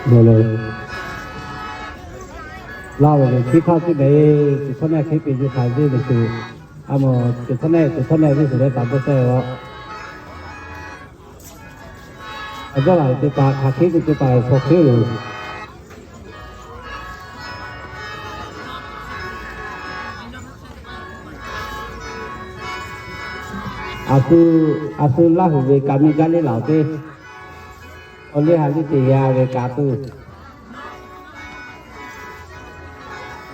Laˇ ve le, hkiˉ hk'aˇ teˇ mehˍ, teˇ htawˇ nehˆ hkiˉ peꞈ yuˬ hk'aˬ ve le tuˬ, a mawˬ teˇ htawˇ nehˆ, teˇ htawˇ nehˆ ve suhˍ leh taˍ dawˇ chehˇ ve. A dawˇ laˬ ve teˇ hpaˍ hk'aˬ hkiˉ ve teˇ hpaˍ hpaw hkiˉ ve. A shu, a shu Laˇ huˍ ve kaꞈ miˇ gaˇ liˇ laˬ teˇ, awˬ liˇ ha liˇ te yaˇ ve kaꞈ tuˬ,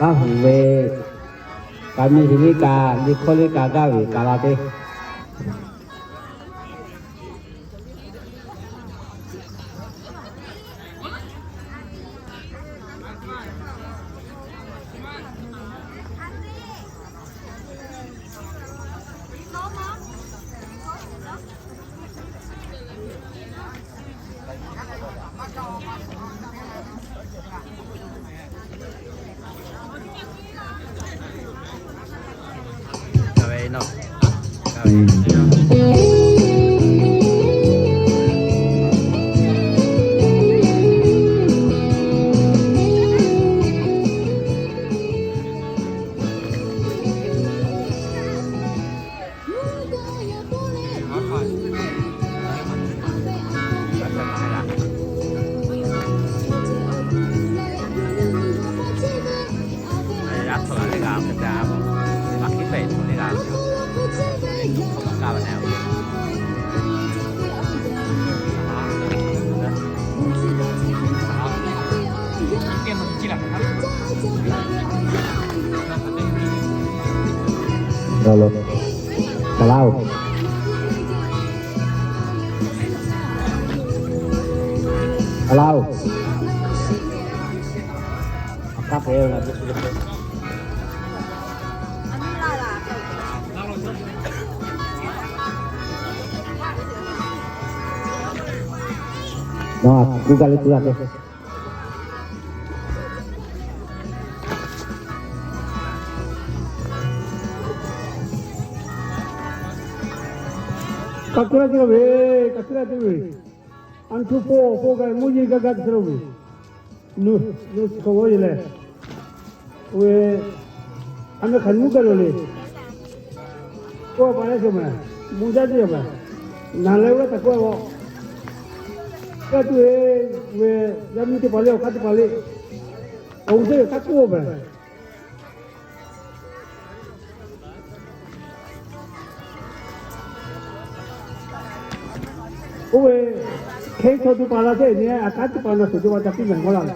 Laˇ huˍ ve kaꞈ miˇ hiˍ liˇ kaꞈ liˇ hkawˇ liˇ kaꞈ gaˇ ve kaꞈ la teˇ. Hello. Hello. Nɔ, ku ka le ku la te. Ka ku la te ve, ka ku la te ve. Anˇ htuˇ hpoˆ hpoˆ kaꞈ mvuhˇ yeˬ gaˇ gaˇ te lo ve. Nu, nu k'o g'aw yeˬ leh, oˇ ve, a meh hk'aˬ nuˇ gaˇ lo le. K'oˆ pa leh cawˬ meh, mvuhˇ jaˇ teˇ yaˬ meh, naˬ leh oˇ ve taꞈ k'oˆ ve. Kaˇ tuˬ ve, oˇ ve, yaˇ miˇ teˇ hpaˍ le, awˬ hk'aˇ teˇ hpaˍ le, awˬ g'uˇ teˇ ve hk'aˇ k'oˆ ve. Oˇ ve, hkehˉ chaw teˇ hpaˍ la teˇ nyi, a kanˉ teˇ hpaˍ na suhˍ teˇ hpaˍ ca piˇ mehˍ k'oˆ laˇ.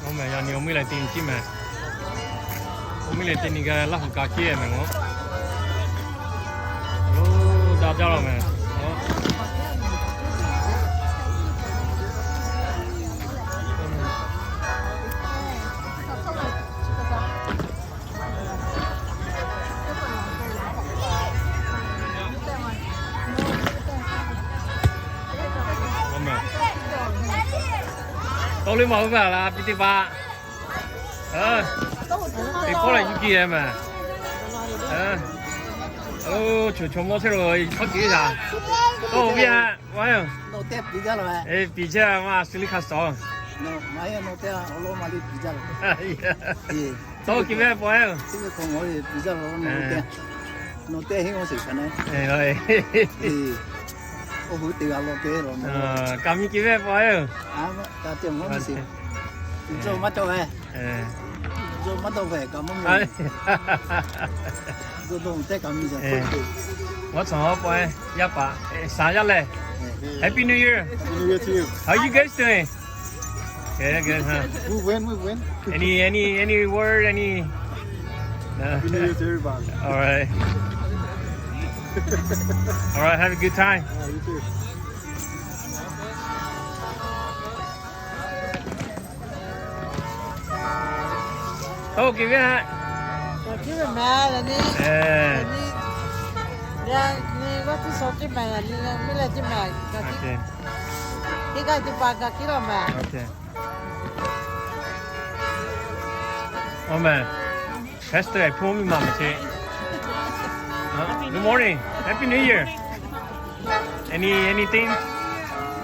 Oˇ meh yaꞈ nyi awˬ miˇ leh te nyi ciˉ meh. Awˬ miˇ leh te nyi gaˇ Laˇ huˍ kaꞈ hkiˉ meh mawˬ. Lo daꞈ jaˇ law meh. Tawˇ liˇ ma oˇ ve a la piˇ teˇ hpaˍ. Teˇ pawˆ leh yuˇ kiˇ meh. Oˇ, chaw chaw mawˇ chehˇ lo hk'aw ce shaˍ. Tawˇ viˇ ha, piˍ chehˇ ma suh liˇ hk'a shawˍ. Tawˇ kiˇ ve pawˬ e. Kaꞈ miˇ kiˇ ve pawˬ e. Mawˇ cawˬ pawˬ e, yaˇ paˍ shaˍ yaˇ leh. Happy New Year. How you guys doing? Good, good, huh? Any, any, any word, any? Happy New Year to everybody. All right. All right, have a good time. Tawˇ kiˇ ve ha. Tawˇ kiˇ ve meh, leh ni, leh ni, leh ni g'aˇ Teˇ shawˍ teˇ maˬ, teˇ g'aˇ teˇ pa g'a kiˉ law maˬ. Awˬ meh, pastor hpawˇ miˇ ma meh ce. Good morning, Happy New Year. Any anything?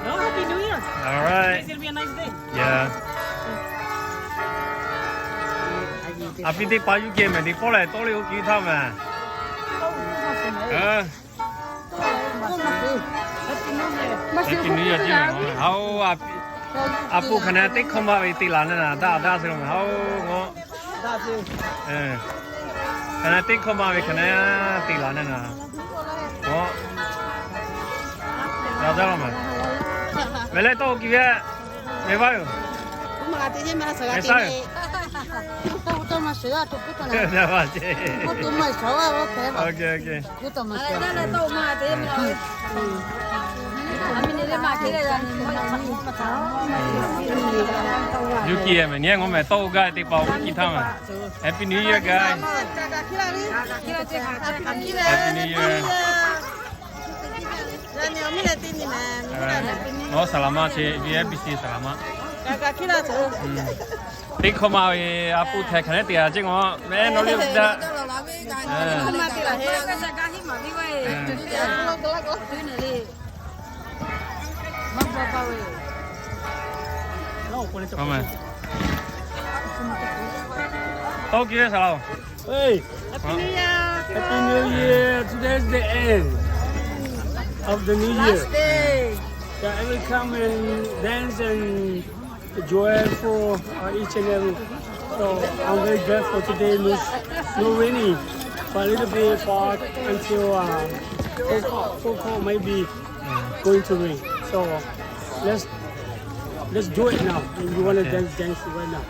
No, Happy New Year. All right. Today's gonna be a nice day. Yeah. A pi teˇ pa yuˇ geh meh teˇ pawˆ lehˬ tawˇ le oˇ ki htaˇ meh. Happy New Year jiˇ meh. Haoˉ, a pu hk'aˬ na teˇ hkawˇ maˇ ve te laˬ na naˍ, daˇ daˇ se lo meh. Haoˉ, ngaw. Hk'aˬ na teˇ hkawˇ maˇ ve hk'aˬ na te laˬ na naˍ. Ngaw. Daˇ daˇ lo meh. Meh leh tawˇ oˇ ki ve. Meh vaˇ yoˬ. Meh saˇ yoˬ. Okay, okay. Yuˇ ki meh nyi ngaw meh tawˇ oˇ gaˇ teˇ pa oˇ ki htaˇ meh. Happy New Year, guys. Happy New Year. Ngaˬ saˍ laˍ ma ce, V F B C saˍ laˍ ma. Teˇ hkawˇ maˇ ve a pu htehꞈ hk'aˬ nehˉ te a ceˇ ngaw meh nawˬ le daꞈ. Tawˇ oˇ ki ve saˍ laˍ-oˬ. Hey, Happy New Year. Today is the end of the New Year. Last day. Yeah, every come and dance and joyful, uh, each and every. So I'm very grateful today. No, no rainy, but a little bit fog until, uh, four o'clock, four o'clock maybe going to rain. So let's, let's do it now. If you wanna dance, dance right now.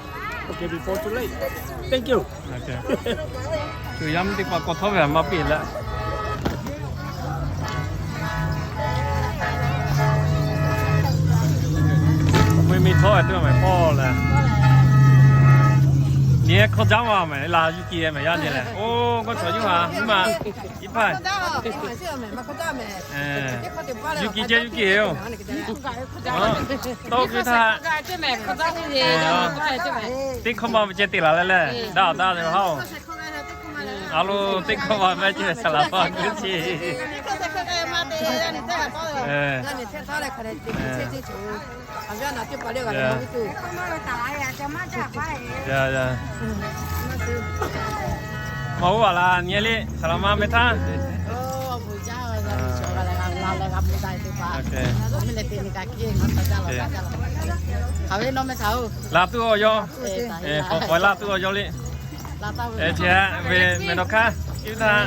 Okay, before too late. Thank you. Shu yaˇ mvuhˇ teˇ hpaˍ k'awꞈ htawˇ ve maˇ piˇ leh. Mvuhˇ miˬ htawˇ ve teˇ maˬ meh hpawˇ leh. Nyi hkawˇ jaˇ maˇ meh laˬ yuˇ ki meh yaˇ nyi leh. Oˇ, k'awˇ chaw yuˇ ha mvuhˇ ma. Iˉ hpaˇ. Yuˇ ki ceh yuˇ ki-oˬ. Tawˇ ki htaˇ. Teˇ hkawˇ maˇ ve ceh te laˬ leh leh. Daˇ daˇ ve haoˬ. A lo, teˇ hkawˇ maˇ ve ceh saˍ laˍ pa kuˇ ce. Maˇ oˇ a laˬ nyi le saˍ laˍ ma meh htaˇ. Laˬ tuˬ awˬ yaw. K'awꞈ k'awꞈ laˇ tuˬ awˬ yaw le. Chi ve meh nawˬ hk'aˇ kiˇ htaˇ.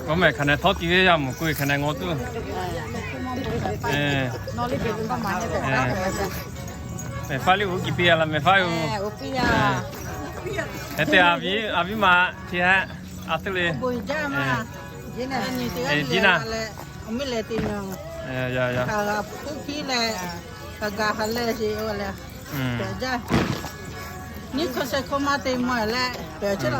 K'o meh hk'aˬ nehˬ htawˇ ti ve yaˇ mawˬ k'oˆ ve hk'aˬ nehˬ ngaw tuˬ. Mehˬ faˉ liˇ oˇ kiˬ piˇ a laˬ mehˬ faˉ yoˬ. Hk'e te a viˉ ma chi hehꞈ a tuˬ le. Jiˇ na. Nyiˇ hkawˇ sheh hkawˇ maˇ te maˇ leh pehˬ chehˇ la.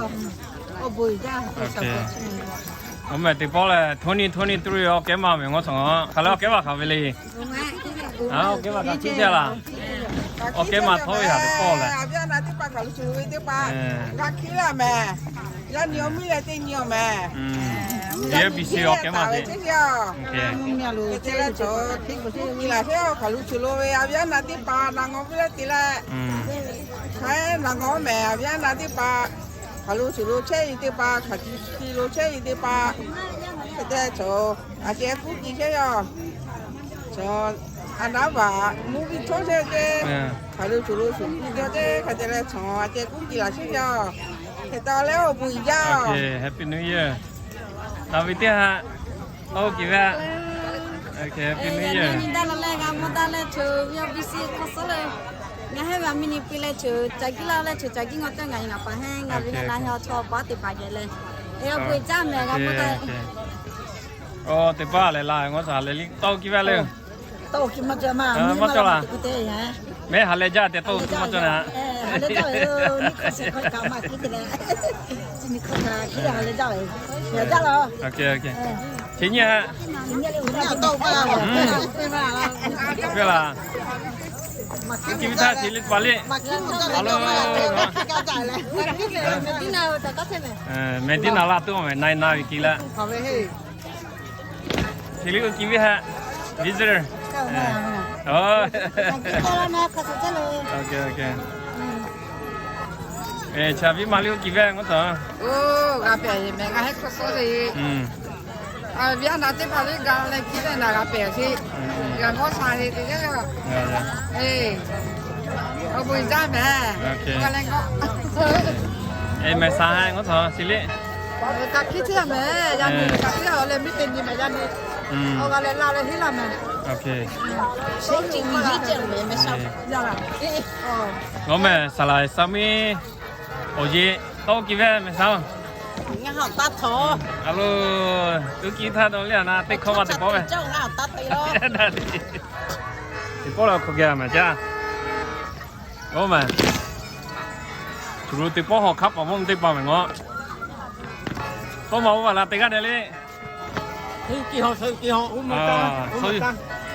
Awˬ meh teˇ pawˆ lehˬ, twenty twenty-three awˬ kehˉ maˇ ve ngaw shawˍ hk'aˬ leh awˬ kehˉ vaˇ hk'aˬ ve le. Awˬ kehˉ vaˇ hk'aˬ hkiˉ jaˇ laˬ. Awˬ kehˉ maˇ htawˇ ve haꞈ teˇ pawˆ lehˬ, yaˇ nyi awˬ miˇ leh teˇ nyi awˬ meh. Yaˇ nyi awˬ miˇ leh teˇ nyi awˬ meh. Awˬ kehˉ maˇ te. Laˬ hk'e hk'aˬ lo shuˍ lo ve a viˉ a na teˇ hpaˍ na ngawˬ ve leh te leh, hk'aˬ hk'e na ngawˬ mehˍ a viˉ a na teˇ hpaˍ, hk'aˬ lo shuˍ lo chehˇ ve teˇ hpaˍ, hk'aˬ hk'e lo chehˇ ve teˇ hpaˍ, hk'e te chaw a ceh k'oˆ ti chehˇ yaˇ. Chaw a naˉ vaꞈ mvuhˇ viˇ chawˇ chehˇ ve, hk'aˬ lo shuˍ lo shuˍ lo cawˬ chehˇ hk'e te leh chaw a ceh k'oˆ ti laˬ chehˇ yaˇ. Hk'e te leh awˬ bon uiˍ jaˇ. Happy New Year. Taˍ ve teˇ ha, oˇ kiˬ ve. Happy New Year. Daˇ law leh g'a mawˇ daˇ leh chaw V O B C hk'aw suhˉ le. Ngaˬ hehˉ ve a miˇ nyi piˇ leh chaw ca giˇ laˇ leh chaw ca giˇ ngaw teˇ ngaˬ nyi ngaˬ pa hehnˇ ngaˬ ve na na ha chaw paˉ teˇ hpaˍ geh leh, e awˬ bon uiˍ jaˇ mehˍ g'a mawˇ daˇ. Oˇ teˇ paˉ lehˬ la ngaw shaˍ lehˬ liˇ tawˇ kiˇ vaˇ le. Tawˇ kiˇ maˇ cawˬ maˇ, maˇ cawˬ laˬ. Mehˉ ha leh jaˇ tehꞈ tawˇ kiˇ maˇ cawˬ na. Chi nyi ha. Ve laˬ. Kiˇ ve htaˇ chi liˇ pa liˇ. Alo, Medina la tuˬ ve na na ve kiˇ laˇ. Chi liˇ kiˇ ve htaˇ visitor. Chaꞈ viˉ ma liˇ kiˇ ve ngaˬ htaꞈ g'a pehˍ mehˍ, ngaˬ hehˉ hk'aw suh ve. Viˉ na teˇ hpaˍ liˇ ga leh kiˇ leh na g'a pehˍ sheˍ. G'a g'awˇ sha ve teˇ yanˇ. Awˬ bon jaˇ mehˍ. G'a leh g'awˇ. Mehˍ saˍ ha ngaˬ htaꞈ chi liˇ. Kaꞈ hkiˉ chehˇ mehˍ, yaˇ nyi kaꞈ hkiˉ leh miˇ te nyi mehˍ yaˇ nyi. Awˬ g'a leh la leh heˆ laˇ mehˍ. Sheˍ tiꞈ nyi hiˉ ceh mehˍ mehˍ saˍ. Ngaˬ mehˍ saˍ laˍ saˍ miˇ awˬ yeˬ tawˇ kiˇ ve mehˍ saˍ-oˬ. Ngaˬ hawˬ taˇ htawˇ. Alo, tuˉ kiˇ htaˇ dawˇ liˇ a na teˇ hkawˇ ma teˇ pawˆ ve. Teˇ pawˆ la hk'aw geh mehˍ jaˇ. Oˇ mehˍ, tuˬ lo teˇ pawˆ hawˬ hk'aˉ paˍ mawˇ teˇ hpaˍ mehˍ ngaˬ. Tawˇ ma oˇ va la teˇ g'aˇ deh le.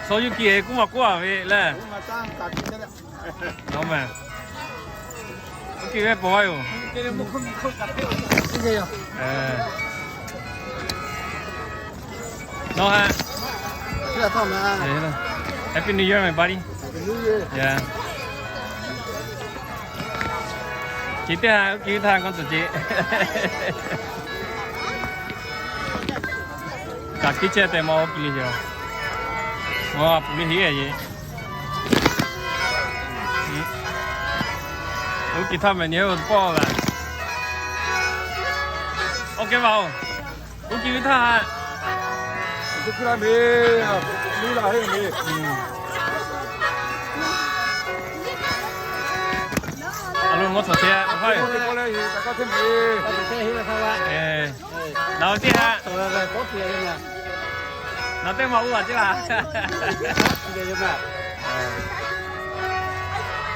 Shaw yuˇ kiˇ e kuˇ ma k'oˆ a ve lehˬ. Oˇ mehˍ, oˇ kiˇ ve paw a yoˬ. Nawˬ ha. Happy New Year, my buddy. Chi teˇ ha oˇ kiˇ ve htaˇ k'awꞈ tcuh ce. Kaꞈ hkiˉ chehˇ tehꞈ ma oˇ pu le yoˬ. Maˇ pu le heˆ e. Oˇ kiˇ htaˇ mehˍ nyi oˇ pawˆ la. Oˇ kehˉ va oˬ. Oˇ kiˇ ve htaˇ ha. A lo ngaˬ htaꞈ te a. Naˬ teˇ ha. Naˬ teˇ ma uˇ a ceˇ laˇ.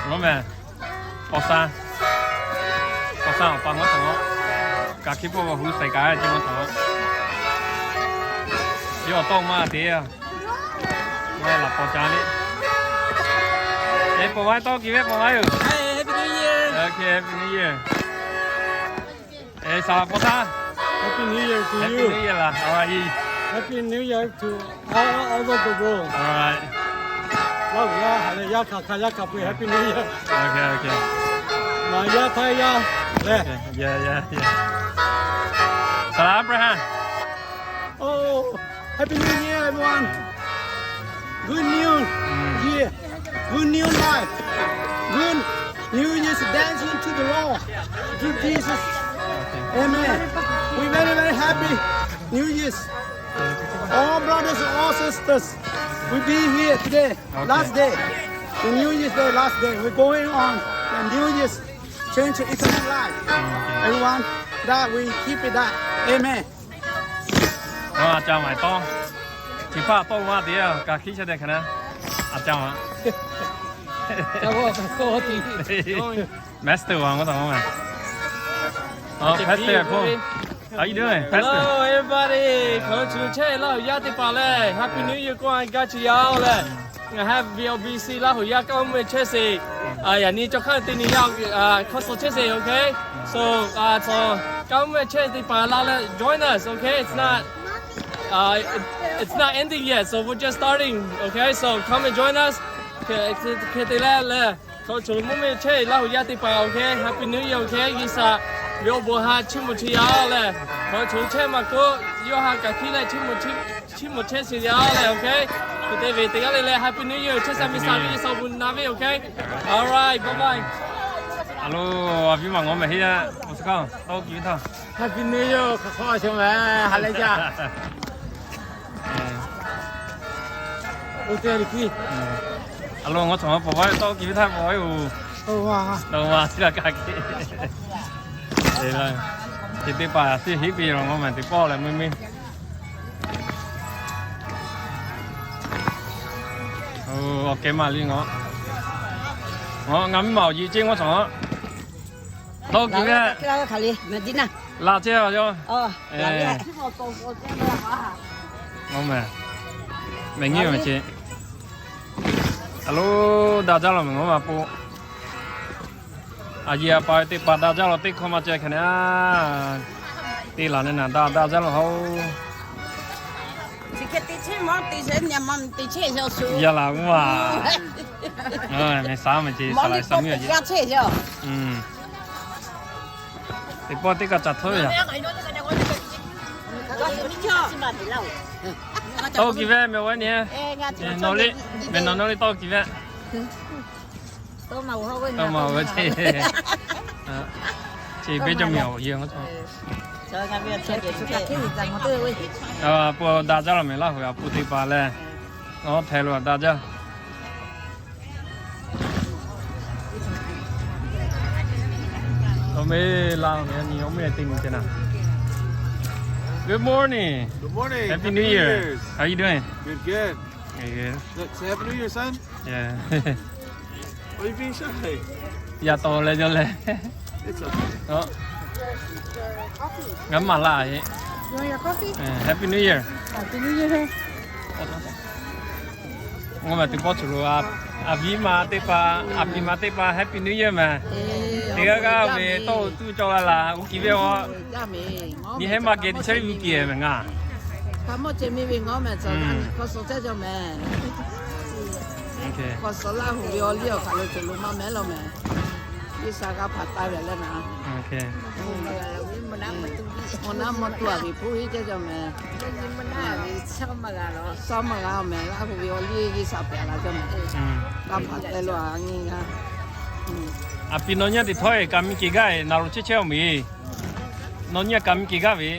Ngaˬ mehˍ, paw sha, paw sha awˬ pa ngaˬ htaꞈ, kaꞈ hkiˉ pawˆ hu shaiˍ kaꞈ ceˇ ngaˬ htaꞈ. Yawˇ awˬ tawˇ maˇ te a. Maˇ laˬ paw ca le. Eˬ, paw va tawˇ kiˇ ve paw va yoˬ. Happy New Year. Saˍ laˍ paw taˇ. Happy New Year to you. Happy New Year laˬ. Happy New Year to all over the world. Laˇ huˍ yaˇ ha leh yaˇ hkanˍ hkanˍ yaˇ hkanˍ peu Happy New Year. Maˍ yaˇ htaˇ yaˇ lehˬ. Saˍ laˍ Abraham. Oh, Happy New Year, everyone. Good New Year. Good new life. Good New Year's dancing to the Lord. Through Jesus. Amen. We very, very happy New Year's. All brothers and all sisters, we be here today, last day. The New Year's day, last day. We're going on the New Year's, change to eternal life. Everyone, that we keep it up. Amen. Aˬ ca maˍ tawˇ, chi hpaˇ tawˇ maˇ te a, kaꞈ hkiˉ chehˇ tehꞈ hk'aˬ na, aˬ ca maˍ. Master wa ngaˬ htaꞈ maˍ. Pastor Paul, how you doing, Pastor? Hello everybody. Hk'aˬ lo chi lo chehˇ Laˇ huˍ yaˇ teˇ hpaˍ lehˬ, Happy New Year k'oˆ a gaˇ chi yaˇ-oˬ lehˬ. Ngaˬ hui V O B C Laˇ huˍ yaˇ Kaˉ mvuhˇ miˬ chehˇ sheˍ. Yaꞈ nyi cawˬ hk'aˇ te nyi yaˇ hk'aw suh chehˇ sheˍ, okay? So, Kaˉ mvuhˇ miˬ chehˇ teˇ hpaˍ la leh join us, okay? It's not, it's not ending yet, so we're just starting, okay? So come and join us. Hk'e te leh lehˬ, hk'aˬ lo chi lo mvuhˇ miˬ chehˇ Laˇ huˍ yaˇ teˇ hpaˍ, okay? Happy New Year, okay? G'uiˬ sha ve awˬ bon ha chiˇ mvuh chi yaˇ lehˬ, hk'aˬ lo chi lo chehˇ maˇ k'oˆ, yawˇ ha kaꞈ hkiˉ leh chiˇ mvuh chehˇ sheˍ yaˇ lehˬ, okay? Hk'e te ve teˇ g'aˇ le leh Happy New Year chehˇ sha ve sa ve G'uiˬ sha awˬ bon na ve, okay? All right, bye bye. A lo, a viˉ ma ngaˬ mehˍ heˆ yaˇ, awˬ suhˍ hk'aˇ tawˇ kiˇ ve htaˇ. Happy New Year hk'aˬ hk'aw a shawˍ mehˍ, ha lehˬ jaˇ. Oˇ teˇ g'aˇ le hkiˉ. A lo, ngaˬ htaꞈ paw va tawˇ kiˇ ve htaˇ paw va yoˬ. Taˇ ma chi g'a kaˇ ke. Chi teˇ hpaˍ teˇ heˉ piˇ yoˬ, ngaˬ mehˍ teˇ pawˆ lehˬ meuˇ meuˇ. Awˬ kehˬ maˇ liˇ ngaˬ, ngaˬ miˇ ma awˬ yeˬ ceˇ ngaˬ htaꞈ. Tawˇ kiˬ ve. Laˬ chehˇ a yoˬ. Meh, meh nyiˇ ve ce. A lo, daꞈ jaˇ law meh, ngaˬ ma po. A yeˬ a pa ve teˇ hpaˍ daꞈ jaˇ law, teˇ hkawˇ maˇ ceh hk'e ne. Te laˬ ne naˬ, daꞈ daꞈ jaˇ law haoˬ. Yaˇ laˬ mvuhˇ a. Meh saˍ meh ce, saˍ laꞈ saˍ mvuhˇ a ce. Teˇ pawˆ teˇ kaꞈ caˬ htawˇ ve yaˇ. Tawˇ kiˬ ve meh, awˬ e ni. Nawˬ le, meh nawˬ nawˬ le tawˇ kiˬ ve. Tawˇ ma ve ce. Chi beˇ jawˇ meh awˬ yeˬ. Pon daꞈ jaˇ law meh, Laˇ huˍ a pu teˇ hpaˍ lehˬ, awˬ hteˇ lo daꞈ jaˇ. Awˬ meh laˇ meh ni, awˬ meh teˇ nyi ce naˬ. Good morning. Good morning. Happy New Year. How you doing? Good, good. Good. Say Happy New Year, son. Yeah. Why you being shy? Yaˇ tawˍ leh jaˇ leh. It's okay. Ngaˬ maˍ laˇ e. You want your coffee? Happy New Year. Happy New Year. Ngaˬ ma teˇ pawˆ cawˬ lo a, a viˉ ma teˇ hpaˍ, a piˍ ma teˇ hpaˍ Happy New Year meh. Teˇ g'aˇ g'aˇ ve tawˇ tuˇ cawˬ la laˬ, g'uˇ kiˬ ve a. Nyi heˉ maˇ geh teˇ chehˇ ve g'uˇ kiˬ meh ngaˬ. Hk'a mawˇ ceh mi ve ngaˬ meh, tcuh hk'aw suh chehˇ jaw meh. Hk'aw suh Laˇ huˍ ve awˬ liˇ awˬ hk'aˬ lo cawˬ lo maˇ mehˉ law meh. G'uiˬ sha g'a hpaꞈ taˍ ve leh naˬ. Mvuhˇ naˉ mvuhˇ tuˬ a ve hpu hiˉ ceh jaw meh. Shaˉ maˇ g'a meh, Laˇ huˍ ve awˬ liˇ G'uiˬ sha pehꞈ la jaw meh. G'a hpaꞈ teh lo a nyi g'a. A pi nawˬ nyi teˇ htawˇ e kaꞈ miˬ kehˬ gaˇ e naˬ lo chehˇ chehˇ a meh. Nawˬ nyi kaꞈ miˬ kehˬ gaˇ ve.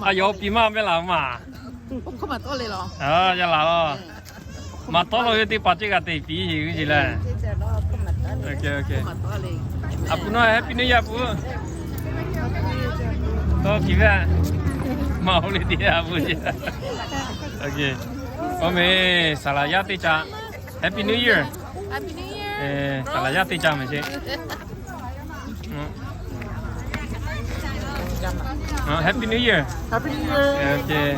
A yawˇ pi maˇ mehˉ laˬ maˬ. Yaˇ laˬ law. Maˍ tawˉ law ve teˇ hpaˍ ceh g'a te piˇ e g'uˇ ce leh. A pu nawˬ Happy New Year a pu. Tawˇ kiˬ ve. Maˍ o le te a pu ce. Awˬ meh saˍ laꞈ yaˇ teˇ ca. Happy New Year. Saˍ laꞈ yaˇ teˇ ca meh ce. Happy New Year. Happy New Year.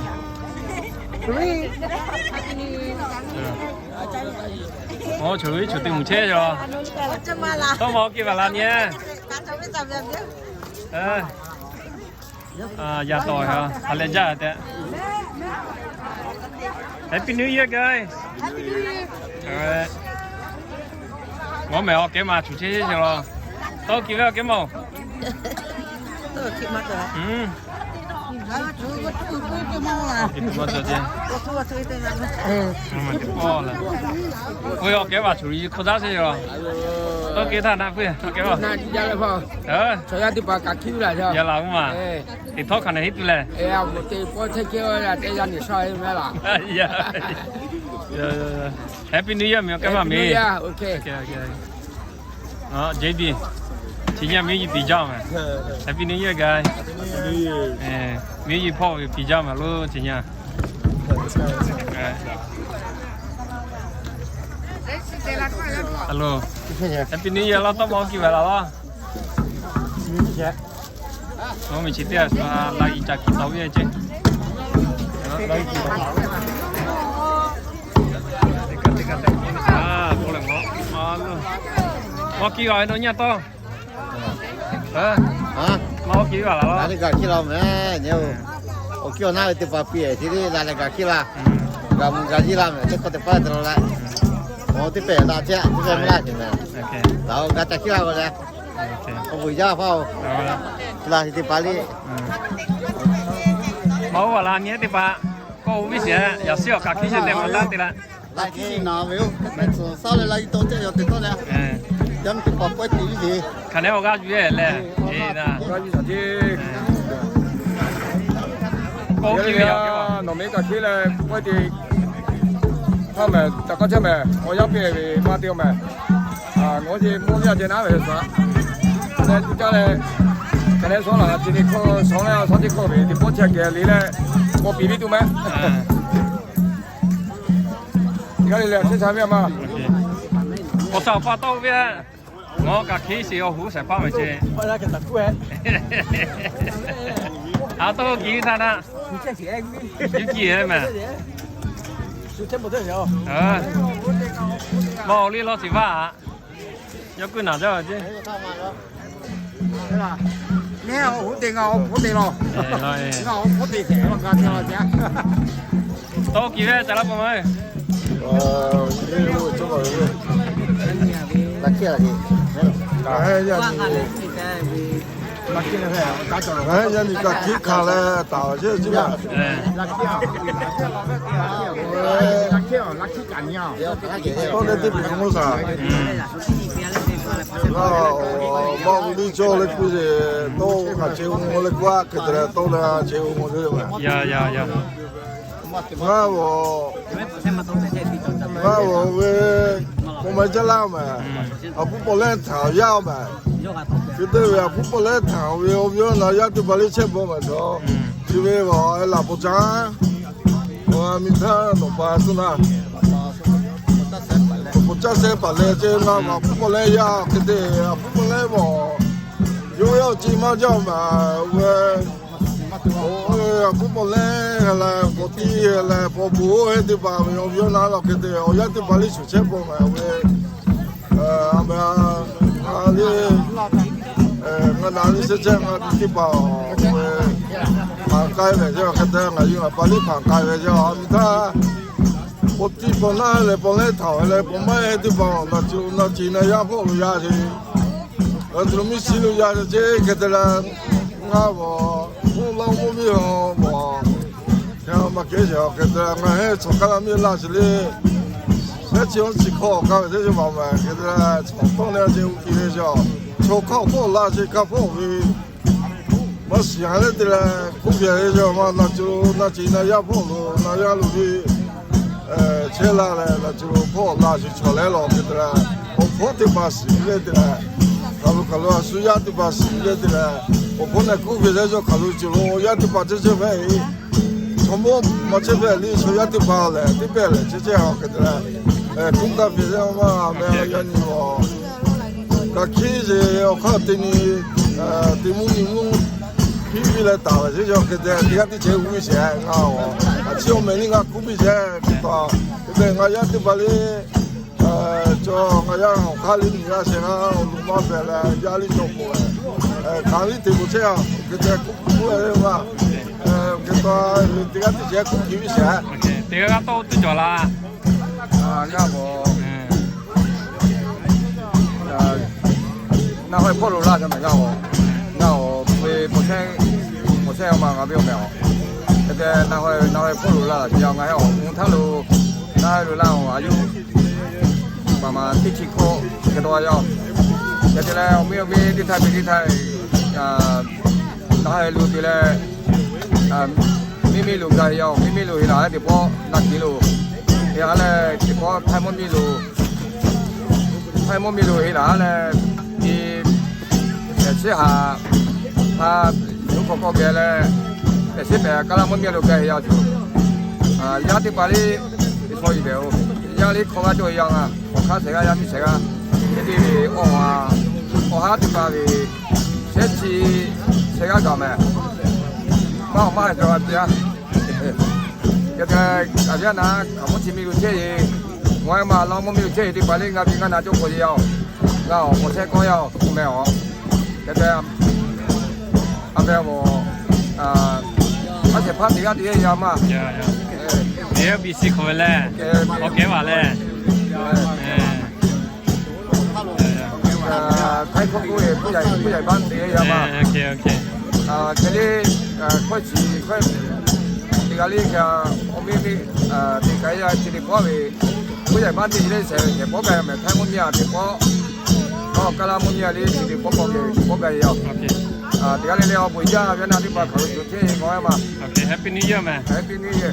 Awˬ, chaw ve chaw teˇ mvuhˇ chehˇ yaˇ. Tawˇ ma oˇ kehˬ vaˬ la nyi. Yaˇ tawˍ ha leh jaˇ tehꞈ. Happy New Year, guys. Ngaˬ meh awˬ kehˉ ma chuˬ chehˇ chehˇ law. Tawˇ kiˬ ve awˬ kehˉ ma-oˬ. Oˇ ve awˬ kehˉ ma chuˬ hk'aw daˇ chehˇ law. Tawˇ kiˬ htaˇ na puiˉ awˬ kehˉ ma. Yaˇ laˬ mvuhˇ ma. Teˇ htawˇ hk'aˬ ne hiˉ tuˬ leh. Happy New Year meh awˬ kehˉ ma meh. J B, chi nyaˇ miˉ yi piˍ jaˇ meh. Happy New Year, guys. Miˉ yi hpawˇ ve piˍ jaˇ meh lo chi nyaˇ. Hello. Happy New Year laˇ tawˇ ma oˇ kiˬ vaˬ laˬ laˇ. Ngaˬ meh chi teˇ g'aˇ suh la yi ca kiˬ tawˍ ve ce. Maˇ kiˬ g'a ve naw nyaˇ tawˇ. Maˇ oˇ kiˬ vaˬ laˬ laˇ. Awˬ kiˇ awˬ naˉ ve teˇ hpaˍ piˇ-e, chi teˇ la leh gaˬ hkiˉ laˇ. Gaˬ mvuh gaˬ jiˇ laˇ meh, teˇ hk'awꞈ teˇ hpaˍ te la leh, awˬ teˇ pehˍ daꞈ chehˇ, teˇ pehˍ maˇ laˇ ce meh. Laˬ-oˬ, gaˬ ca hkiˉ laˇ-oˬ leh, awˬ bon jaˇ hpaˇ-oˬ, laˇ chi teˇ hpaˍ le. Maˇ oˇ vaˬ la nyi teˇ hpaˍ, kawˆ-o viˉ sheˍ, yaꞈ shiˉ awˬ kaꞈ hkiˉ sheˍ tehꞈ maˇ taˇ te la. Laˇ hkiˉ naˍ ve-oˬ, mehˬ tcuhˍ saˉ leh laˇ yi tawˇ ceh yaw teꞈ tawˆ leh, yaˇ miˇ teˇ hpaˍ pawehˇ te viˉ sheˍ. Hk'aˬ ne awˬ g'aˇ yuˬ-e leh, e na, kawˆ-o viˉ sheˍ, nawˬ meh kaꞈ hkiˉ leh pawehˇ te htaˇ mehˬ, ca k'aˇ chehˇ mehˬ, awˬ yanˇ piˇ ve maˇ te-o mehˬ. Ngaˬ hui ce mawˇ viˉ a ceh naˉ ve suhˍ, leh tuˬ caˇ leh, hk'aˬ ne shawˉ laˬ ce teˇ hkawˇ shawˉ leh shawˉ teˇ hkawˇ ve teˇ pawˆ chehˇ kehˬ le leh, k'awꞈ piˍ ve tuˬ mehˬ. G'a le le, chehˇ cha ve a ma. Awˬ htaꞈ awˬ pa tawˆ ve a. Mawˇ kaꞈ hkiˉ sheˍ, awˬ huˉ shaiˍ hpaˇ meh ce. A toˆ kiˉ htaˇ naˆ, yuˇ kiˇ meh. Mawˇ awˬ liˇ lawˇ ciˍ vaˇ aꞈ. Yawˇ kuiˉ naˬ jaˇ ve ce. Neˇ awˬ huˉ te, ngaˬ awˬ hpawˇ te law. Ngaˬ awˬ hpawˇ te tehꞈ law, ga te law ce. Tawˇ kiˍ ve ca laˇ paw ma. Ngaˬ hui yaˇ nyi kaꞈ hkiˉ hkanˍ leh taˍ ve ce. Tawˇ leh teˇ hpaˍ mawˇ shaˍ. Mawˇ hui liˇ cawˇ leh kuˇ sheˍ, tawˇ kaꞈ ce hu leh kuˇ a hk'e te leh tawˇ leh ce hu mawˇ ve. Ngaˬ g'aˇ g'awˬ ve, k'o maˇ jaˇ laˇ meh. Awˬ puˉ pawˬ lehˇ htaꞈ yaˇ meh. Hk'e te ve awˬ puˉ pawˬ lehˇ htaꞈ ve awˬ viˉ awˬ naˍ yaˇ teˇ hpaˍ liˇ chehˇ bawˆ meh taw, chi ve awˬ e laˬ pawˬ caˇ. Awˬ miˬ htaˇ nawˬ pa tuˬ naˆ, awˬ pawˬ caˇ sehˉ paˍ leh ce, ngaˬ awˬ puˉ pawˬ lehˇ yaˇ hk'e te, awˬ puˉ pawˬ lehˇ mawˬ, yawˇ yaˇ awˬ ci maˇ jaˇ meh. Oˇ ve awˬ puˉ pawˬ lehˇ leh, k'awꞈ tiˇ leh, paw bon oˇ heˆ teˇ hpaˍ ve awˬ viˉ awˬ naˍ lawˬ hk'e te, awˬ yaˇ teˇ hpaˍ liˇ shuˍ chehˇ pawˆ meh. Oˇ ve a meh, a le, ngaˬ naˍ liˇ shehˇ chehˇ ngaˬ teˇ hpaˍ, oˇ ve hpanˍ k'ai ve ce, hk'e te ngaˬ yuˬ ngaˬ pa liˇ hpanˍ k'ai ve ce. Awˬ miˬ htaˇ k'awꞈ tiˇ pawˬ naˆ leh pawˬ lehˇ htaꞈ ve leh, pawˬ maˇ heˆ teˇ hpaˍ, naˬ cuˬ naˬ ciˍ naˬ yaˇ hpawˆ lo yaˇ ce. Ngaˬ tuˬ lo miˇ shiˍ lo yaˇ ce, hk'e te leh ngaˬ g'awˬ mvuhˇ laˇ mvuhˇ miˇ a g'awˬ, maˇ kehˉ sheˍ, hk'e te leh ngaˬ heˆ chaw kaˇ laˇ miˇ laˇ sheˍ le. Shehˉ chi awˬ chi hkawˇ awˬ kaˇ ve teˇ ceuˬ maˬ meh, hk'e te leh chaw tawˇ leh ce u ki ve ce. Chaw hkawˇ hpawˇ laˇ ce, kaˇ hpawˇ ve maˇ shiˍ a leh te leh k'oˆ piˇ ve ce. Maˇ naˬ cuˬ naˬ ciˍ naˬ yaˇ hpawˆ lo naˬ yaˇ lo ve chehˇ laˇ leh, naˬ cuˬ lo hpawˇ laˇ shuˍ chaw leh lawˬ hk'e te leh, awˬ hpawˇ teˇ hpaˍ shiˍ leh te leh, hkaoˍ lo hkaoˍ lo a shu yaˇ teˇ hpaˍ shiˍ leh te leh, awˬ hpawˇ leh k'oˆ ve leh yawˇ hkaoˍ lo cuˬ lo yaˇ teˇ hpaˍ chehˇ chehˇ ve, chaw mawˇ maˇ chehˇ ve le, chaw yaˇ teˇ hpaˍ lehˬ teˇ pehˇ lehˬ chehˇ chehˇ a hk'e te leh, kuˇ gaˇ ve leh maˇ meh yaˇ nyi awˬ kaꞈ hkiˉ sheˍ, awˬ hk'aˇ te nyi, te mvuhˇ nyi mvuhˇ hkiˉ piˇ leh taˍ ve ce. Yawˇ hk'e te teˇ g'aˇ teˇ ceuˬ g'uˇ sheˍ ngaˬ awˬ, a chi awˬ meh nyi ngaˬ k'oˆ piˇ sheˍ. Hk'e te ngaˬ yaˇ teˇ hpaˍ le, chaw ngaˬ yaˇ awˬ hk'aˇ liˇ nyi g'a sheˍ, ngaˬ awˬ loˍ maˇ pehˬ leh yaˇ liˇ cawˬ k'o, hk'aˬ liˇ te k'o chehˇ a hk'e te k'oˆ k'oˆ ve ma. Hk'e te teˇ g'aˇ teˇ ceuˬ k'oˆ piˇ sheˍ. Teˇ g'aˇ g'aˇ tawˇ teˇ cawˬ laˇ. Ngaˬ awˬ naˬ haweh hpawˇ lo laˇ ca meh ngaˬ awˬ, ngaˬ awˬ ve pawˬ chehˇ, pawˬ chehˇ awˬ ma ngaˬ ve awˬ meh awˬ, hk'e te naˬ haweh naˬ haweh hpawˇ lo laˇ la ce. Ngaˬ heh awˬ mvuhˇ htaˇ lo naˬ haweh lo laˇ awˬ a yuˬ paˍ ma teˇ chi hkawˇ hk'e taw a yaˇ. Hk'e te leh awˬ miˇ awˬ miˇ teˇ htaˇ ve teˇ htaˇ naˬ haweh lo te leh, miˇ miˇ lo gaˬ yaˇ, miˇ miˇ lo heˍ laˬ leh teˇ pawˆ naˬ tiˍ lo heˍ laˬ leh teˇ pawˆ htaˇ mvuhˇ miˇ lo htaˇ mvuhˇ miˇ lo heˍ laˬ leh, ti tehꞈ shiˉ haꞈ htaˇ, yawˇ hk'aw k'awꞈ geh leh, tehꞈ shiˉ pehˍ kaˇ laˇ mvuhˇ miˇ lo geh heˍ yaˇ tuˬ, yaˇ teˇ hpaˍ le, teˇ chaw i pehˍ-oˬ, yaˇ le hk'aw g'aˇ cawˬ yaˇ ngaˬ, awˬ hk'aˇ shehˍ g'aˇ yaˇ miˇ shehˍ g'aˇ, teˇ te ve awˬ ha, awˬ haˉ teˇ hpaˍ ve shehˉ chi shehˍ g'aˇ gaˬ meh, maˇ awˬ maˇ heˆ cawˬ a piˇ a. Yaꞈ hk'aˇ, a viˉ a naˍ, hkaoˍmonˇ chi miˇ lo chehˇ e, ngaˬ hui ma lawn mvuhˇ miˇ lo chehˇ e teˇ hpaˍ le, ngaˬ ve ngaˬ naˬ cawˬ k'awꞈ e yaˇ-oˬ, ngaˬ awˬ k'awꞈ chehˇ kawˇ yaˇ-oˬ meh awˬ. Yaꞈ hk'aˇ, a meh awˬ, a shehˍ hpaˇ teˇ g'aˇ teˇ g'aˇ yaˇ maˇ. Teˇ g'aˇ B C hk'aw ve leh, awˬ kehˉ vaˬ leh, Htaiˇ hkawˇ k'oˆ ve ผู้ใหญ่ ผู้ใหญ่บ้าน teˇ g'aˇ yaˇ maˇ. Hk'e le, hkawehˇ chi hkawehˇ teˇ g'aˇ le kaꞈ, awˬ miˇ miˇ teˇ kaꞈ yaˇ chi teˇ pawˆ ve, ผู้ใหญ่บ้าน teˇ le shehˍ pawˆ gaˇ yaˇ meh, Htaiˇ mvuhˇ miˇ a teˇ pawˆ, awˬ kaˇ laˇ mvuhˇ miˇ a le chi teˇ pawˆ k'awꞈ ve teˇ pawˆ gaˇ yaˇ. Teˇ g'aˇ le le awˬ bon jaˇ ve naˬ teˇ hpaˍ hk'aˬ lo cawˬ chehˇ e k'awꞈ e maˇ. Happy New Year meh. Happy New Year.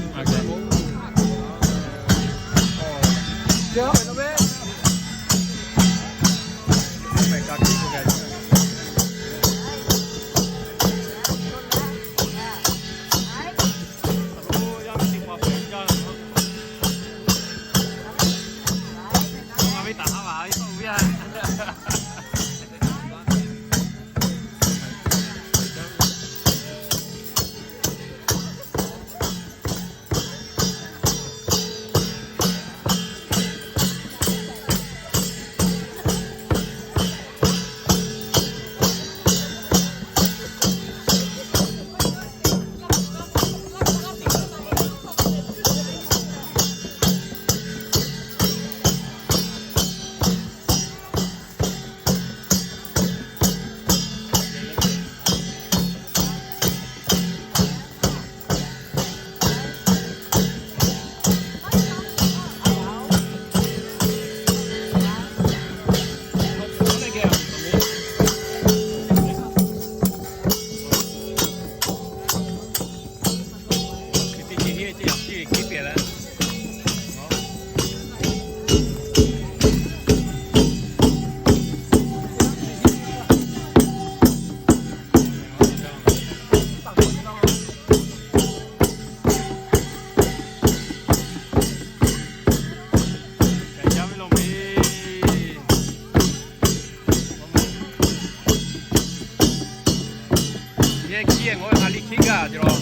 Hkiˉ ngaˬ hui ha liˇ hkiˉ gaˇ ce la.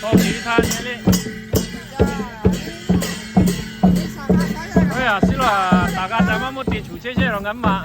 Tawˇ tiꞈ htaˇ nyi le. Oˇ yaꞈ shiˉ la, taˍ g'a ca maˇ mawˇ te chuˬ chehˇ chehˇ la ngaˬ maˇ.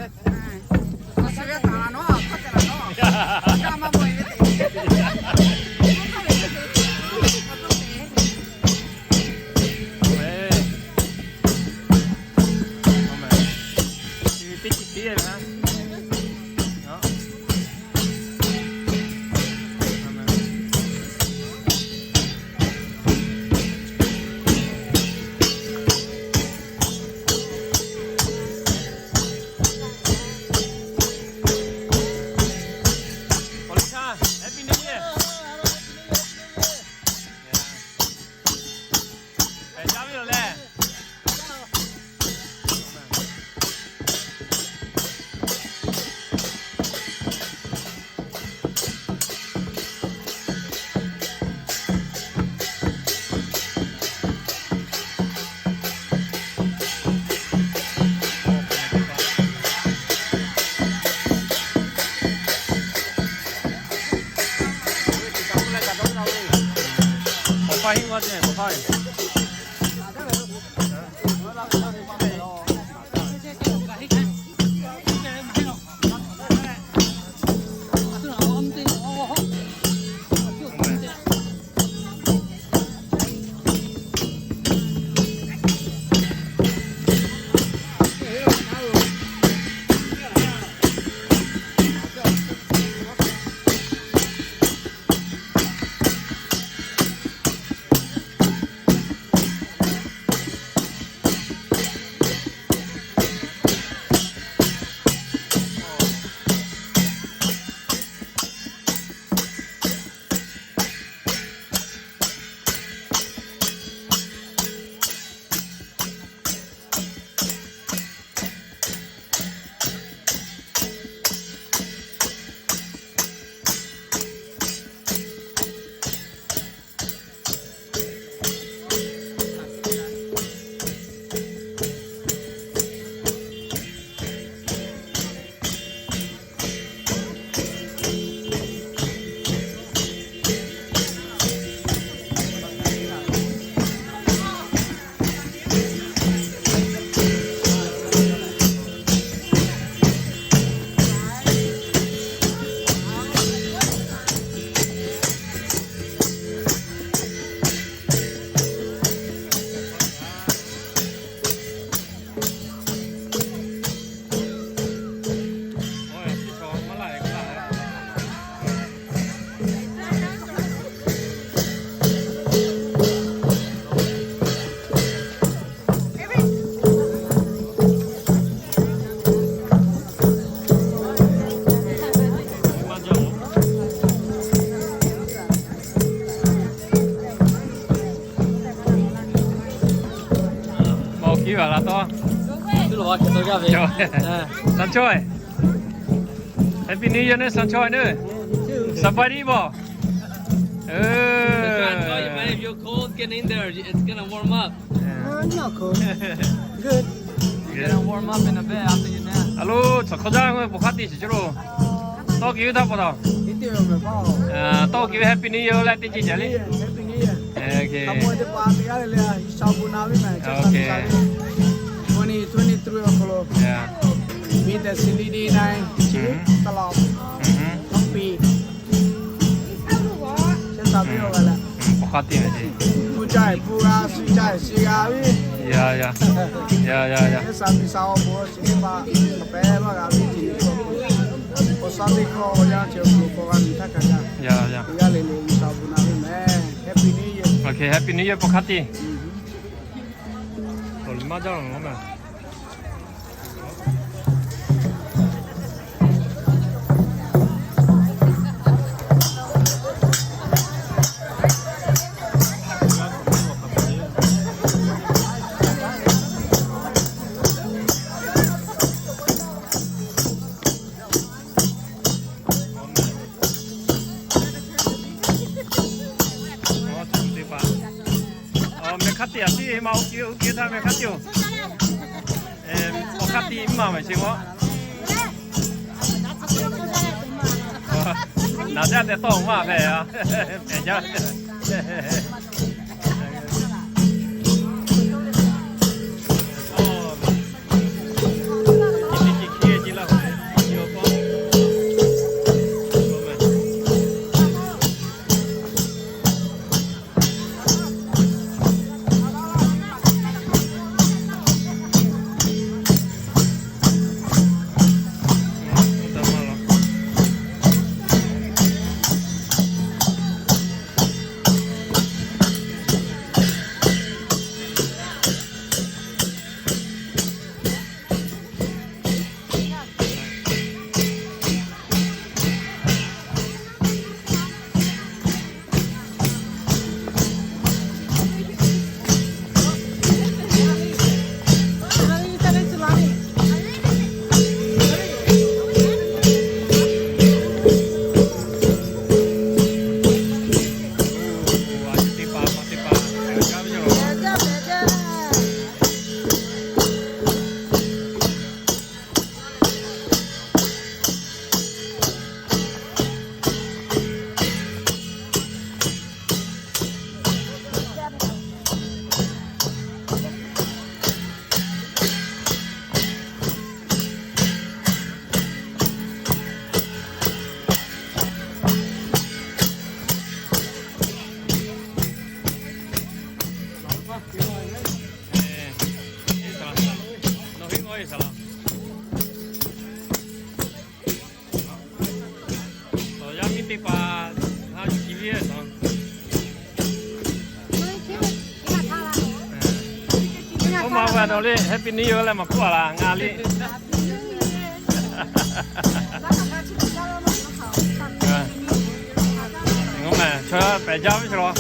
Mawˬ kiˇ ve a la tawˇ. Sanchawˇ-e, Happy New Year neˇ, Sanchawˇ-e neˇ. Saˍ paˍ riˇ bawˬ. If you're cold, get in there. It's gonna warm up. A lo, chaw hk'aw jaˇ ve bon hk'a te shiˍ ce lo. Tawˇ kiˬ ve htaˇ pa taw. Tawˇ kiˬ ve Happy New Year leh teˇ ceuˬ jaˇ le. Twenty twenty-three awˬ hk'aw lo, miˬ tehꞈ siˍ liꞈ deˇ na, chi teˇ laꞈ, a piˍ, chehˇ taˍ piˇ-oˬ ve leh, hpu caˇ-e hpu g'a, suh caˇ-e suh g'a ve, chehˇ sha miˬ sha awˬ bon chi teˇ hpaˍ hk'a pehˉ maˇ g'a ve, awˬ sha teˇ hkawˇ awˬ yanˇ chi awˬ bon k'awꞈ g'a miˬ htaˇ kaꞈ g'a, g'a le le miˬ sha awˬ bon na ve meh. Happy New Year. Happy New Year pa hk'a te. Awˬ liꞈ maˇ jaˇ laˬ ma. Meh hk'a te a tiˉ ma, oˇ hk'e oˇ hk'e htaˇ meh hk'a te-oˬ. Awˬ hk'aˇ tiˉ maˇ mehˍ sheˍ maˇ. Naˍ jaˇ tehꞈ tawˇ maˇ hpehꞈ a. Pehˬ jaˇ. Awˬ yaˇ miˇ teˇ hpaˍ ha yuˬ kiˬ ve a. Oˇ ma ve a dawˬ le, Happy New Year leh maˬ k'oˆ a laˬ ngaˬ le. Ngaˬ mehˬ chaw pehˬ jaˇ ve chaw la.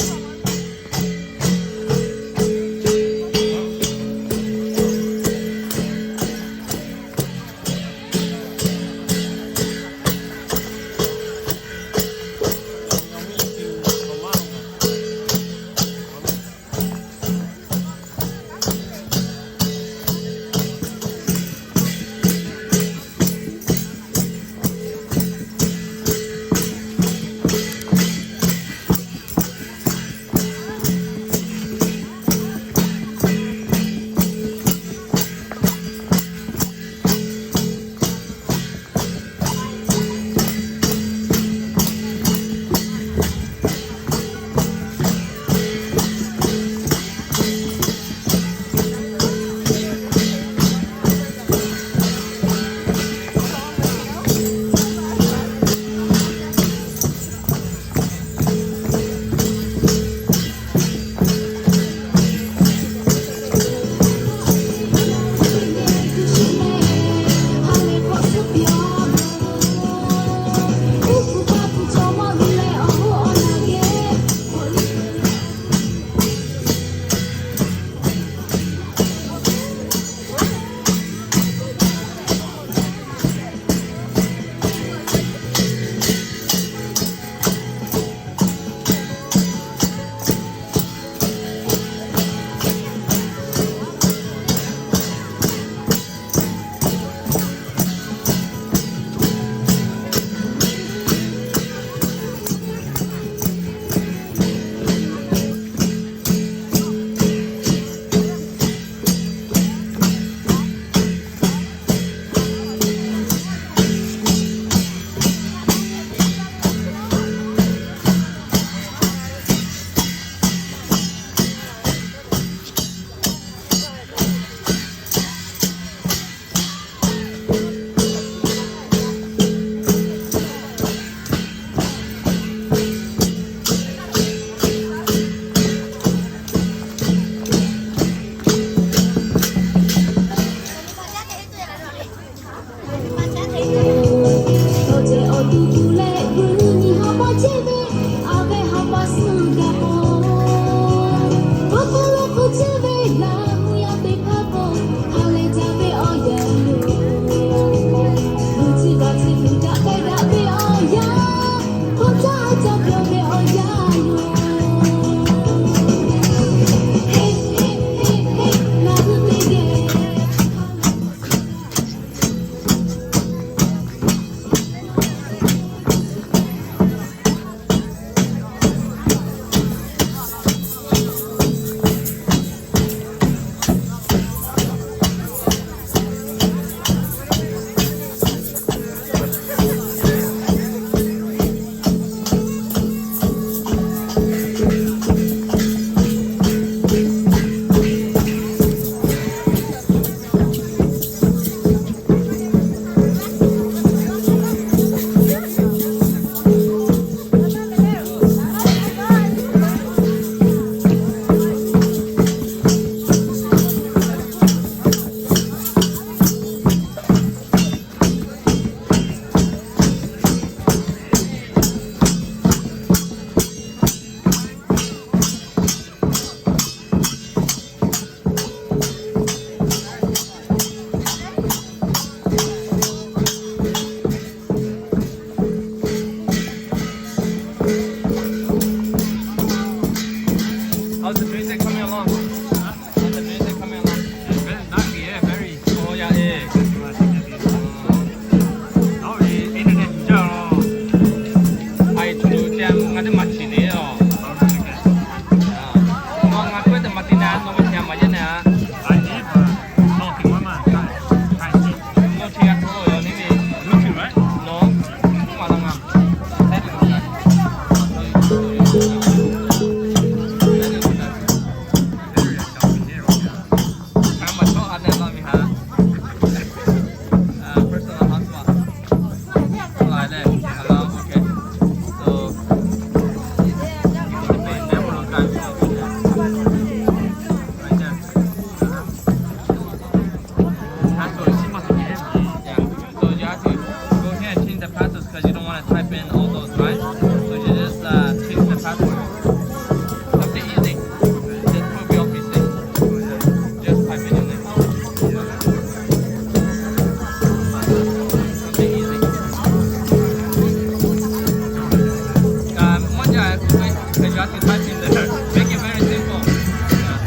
Very nice, yeah, very. Oh, yeah, yeah. Not really internet in general. Ai, chu lu jam, ngaˬ teˇ maˬ chi ne o. Ngaˬ k'oˆ ve teˇ maˬ ti na, nawˬ ve chi maˬ yeˇ na. Nawˬ chi g'a hto yoˬ, ni ve. Nawˬ, maˬ la ngaˬ. Personal hotspot. Like that. Hello, okay. So, you put the pin there, put on time. Right there. Password. Yeah. So you have to go here and change the password because you don't want to type in all those, right? So you just uh, change the password. Something easy. Just put your P C. Just type in your name. Something easy. Um, one guy, because you have to type in there. Make it very simple. Yeah.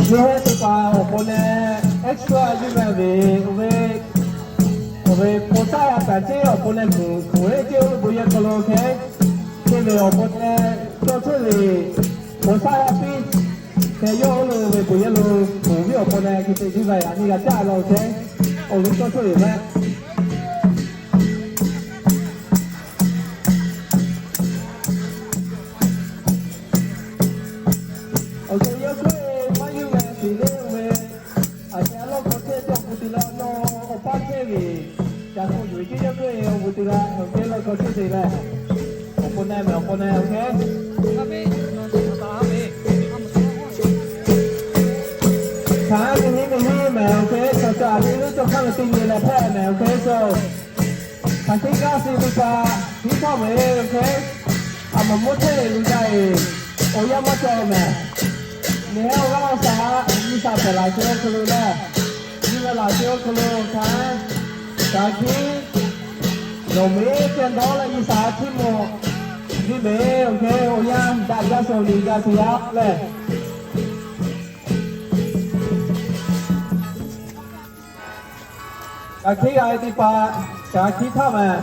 Yawˇ hui teˇ hpaˍ awˬ pon leh extra yuˇ ve ve, oˇ ve, oˇ ve โปรไซต์ a taˍ ceˇ awˬ pon leh kuˬ kuˬ heˆ ceˇ oˇ ve bon yehˬ hk'aw lo hk'e, teˇ ve awˬ pon leh cawˇ chehˇ ve โปรไซต์ a piˇ hk'e yawˇ oˇ lo ve bon yehˬ lo kuˬ viˉ awˬ pon leh hk'e te yuˇ ve a nyi g'a caˇ la hk'e, awˬ liˇ cawˇ chehˇ ve mehˆ. Awˬ ceuˬ yawˇ hk'e maˇ yuˇ ve teꞈ le ve, aˬ hk'e a lawˇ hk'aw chehˇ cawˇ kuˬ te leh nawˬ awˬ paˇ chehˇ ve, ca hk'oˆ yuˬ ve ceˇ yawˇ hk'e awˬ kuˬ te leh awˬ hk'e lawˇ hk'aw chehˇ te leh, awˬ pon na mehˍ awˬ pon na awˬ hk'e hk'aˬ ve heˆ ve heˆ mehˍ awˬ hk'e, chaw caˇ ve leuˉ cawˇ hk'aˇ ve teˇ nyi leh hpehꞈ mehˍ awˬ hk'e so, hk'aˬ hkiˆ gaˇ suh teˇ hpaˍ hiˉ hkawˇ ve awˬ hk'e, a maˍ mvuhˇ chehˇ ve lu jaˇ ve, awˬ yanˇ maˇ cawˬ mehˍ. Neˇ hehˉ awˬ g'aˇ awˬ shaˍ, nyi shaˍ hpehꞈ laˬ chehˇ awˬ hk'aw lo leh, nyi ve laˬ chehˇ awˬ hk'aw lo hk'aˬ, hk'aˬ hkiˆ, nawˬ meˇ ceh dawˇ leh nyi shaˍ htiˇ mawˬ, nyi mehˍ awˬ hk'e awˬ yanˇ daꞈ jaˇ suh awˬ liꞈ g'a suh yaˇ leh Kaꞈ hkiˆ g'a ve teˇ hpaˍ, kaꞈ hkiˆ htaˇ mehˍ.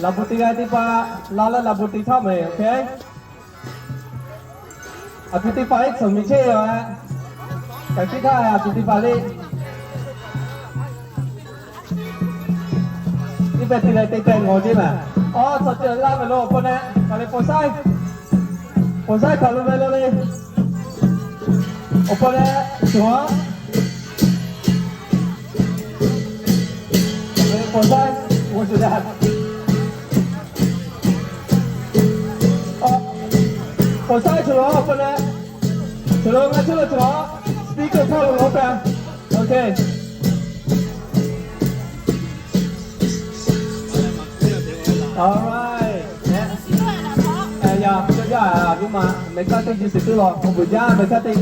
Laꞈ bvuhꞈ te g'a ve teˇ hpaˍ, la leh laꞈ bvuhꞈ te htaˇ mehˍ, OK. Aˬ pi teˇ hpaˍ iˉ tsuhˍ miˬ chehˇ ve, kaꞈ hkiˆ htaˇ aˬ pi teˇ hpaˍ le. Iˉ pehˍ te leh teˇ pehˍ ngawˬ jeˇ mehˍ. Awˬ tcuhˍ ceuˬ laˇ ve lo awˬ pon neh, kaꞈ le โปรไซต์ โปรไซต์ htaꞈ lo ve lo le. Awˬ pa leh, cawˬ-a. K'awꞈ sha, awˬ shuˍ daꞈ. K'awꞈ sha cawˬ laˬ, awˬ pa leh. Cawˬ laˬ, ngaˬ cawˬ laˬ cawˬ-a. Speaker hpawˇ lo lo taˇ. Okay. All right. Yaꞈ, yaꞈ, yaꞈ, miˇ ma, mehˬ kaˇ teˇ ji suhˍ teˇ law, awˬ bvuhꞈ jaˇ mehˬ kaˇ teˇ.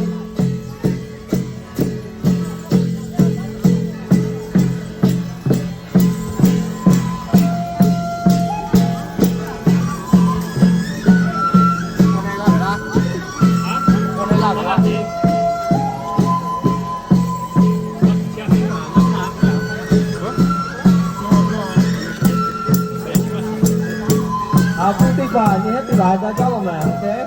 A pu teˇ hpaˍ nyi heˉ teˇ laˬ ca caˉ law mehˬ, okay.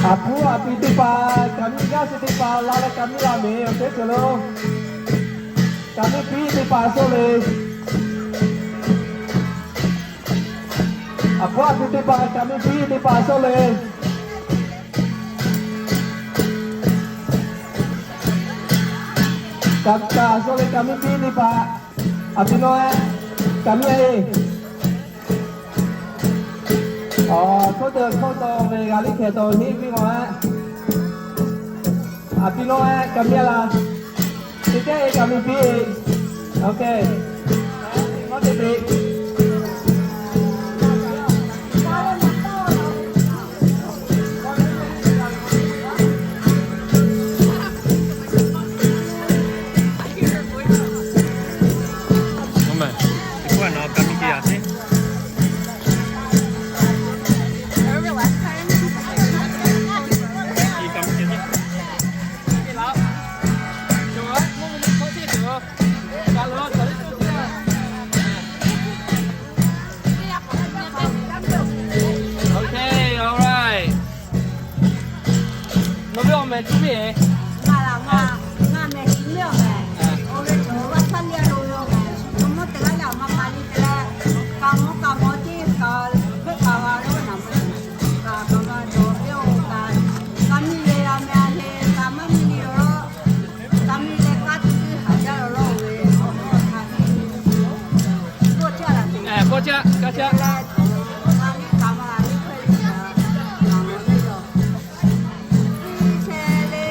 A pu a pi teˇ hpaˍ, kaꞈ miˇ g'aˇ suh teˇ hpaˍ la leh kaꞈ miˇ la mehˍ, awˬ hk'e cawˬ lo. Kaꞈ miˇ piˇ teˇ hpaˍ sawˉ le. A pu a pi teˇ hpaˍ, kaꞈ miˇ piˇ teˇ hpaˍ sawˉ le. Kaꞈ kaꞈ sawˉ le, kaꞈ miˇ piˇ teˇ hpaˍ. A pi nawˇ-e, kaꞈ miˇ-e. Awˬ hk'oˆ teˇ hkawˇ taw ve g'a liˇ hkeh taw neˇ piˇ maw-e. A pi nawˇ-e, kaꞈ miˇ-e laˇ. Teˇ kehˉ-e kaꞈ miˇ piˇ-e. Okay. Maˇ te te. Okay, all right. Nawˬ ve awˬ mehˍ chi ve? Ngaˬ laˬ ngaˬ, ngaˬ mehˍ chi ve awˬ mehˍ. Oˇ ve cawˬ vaˇ htaˇ liˇ a lo ve awˬ mehˍ. Awˬ mawˇ teꞈ laˇ leh awˬ ma pa liˇ te leh, kaꞈ mawˇ kaꞈ mawˇ tiˉ kaꞈ hpehˇ kaꞈ g'a lo naˬ mawˇ kaꞈ kaꞈ ma cawˬ ve oˇ kaꞈ, kaꞈ miˇ le a meh a le kaꞈ maˇ miˇ le a. Kaꞈ miˇ leh kaꞈ tuˬ teˇ haˍ jaˇ la lawˇ ve, awˬ mawˇ kaꞈ miˇ. Kawˇ caˇ la te. Kawˇ caˇ, kaˇ caˇ. Kaꞈ miˇ kaꞈ ma la le hk'e le, ngaˬ mawˬ le yoˬ. Chi chehˇ le,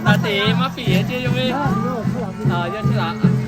Aˬ te maˇ piˇ yehˬ ceˇ yawˇ ve. Aˬ, yawˇ chi laˬ.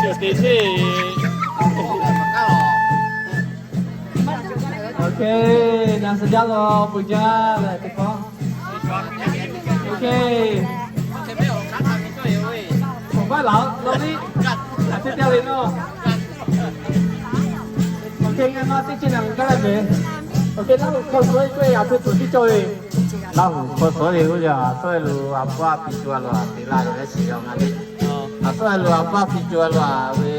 Chi teˇ ceˇ. Ok, na suh jaˇ lo, awˬ bon jaˇ leh teˇ pawˆ. Ok. Awˬ baˆ laˬ lo liˇ, a teˇ jaˇ le nawˇ. Ok, ngaˬ ma teˇ ceˇ naˬ gaˇ leh mehˍ. Ok, Laˇ huˍ hk'aw suhˉ ve k'oˆ ve, a htoꞈ tuˬ tiˉ cawˇ ve. Laˇ huˍ hk'aw suhˉ ve oˇ ve, a suhˉ ve lo a paˇ piˇ co a lo a te laˇ ve leh shiˍ yaw ngaˬ le. A suhˉ ve lo a paˇ piˇ co a lo a ve,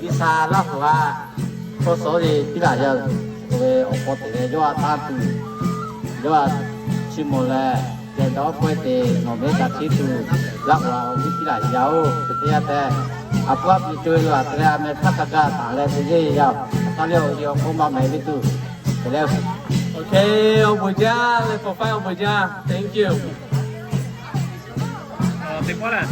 G'uiˬsha Laˇ huˍ a hk'aw suhˉ ve piˇ laˬ yaˇ ve awˬ hk'aw te leh yawˇ a tanˇ tuˬ, yawˇ a chi mawˬ leh, geh dawˇ pawehˇ te nawˬ mehˉ kaꞈ chiˇ tuˬ, Laˇ huˍ a awˬ liˇ piˇ laˬ yaˇ oˬ. Teˇ yanˇ tehꞈ, a paˇ piˇ co e lo a te leh a meh htaˇ kaꞈ gaˇ taˍ leh te yeˇ yaˇ, a htaˇ lehˬ awˬ e awˬ hk'oˆ maˇ mehˍ ve tuˬ, te leh. Ok, awˬ bon jaˇ leh, for fun awˬ bon jaˇ. Thank you. Teˇ pawˆ lehˬ,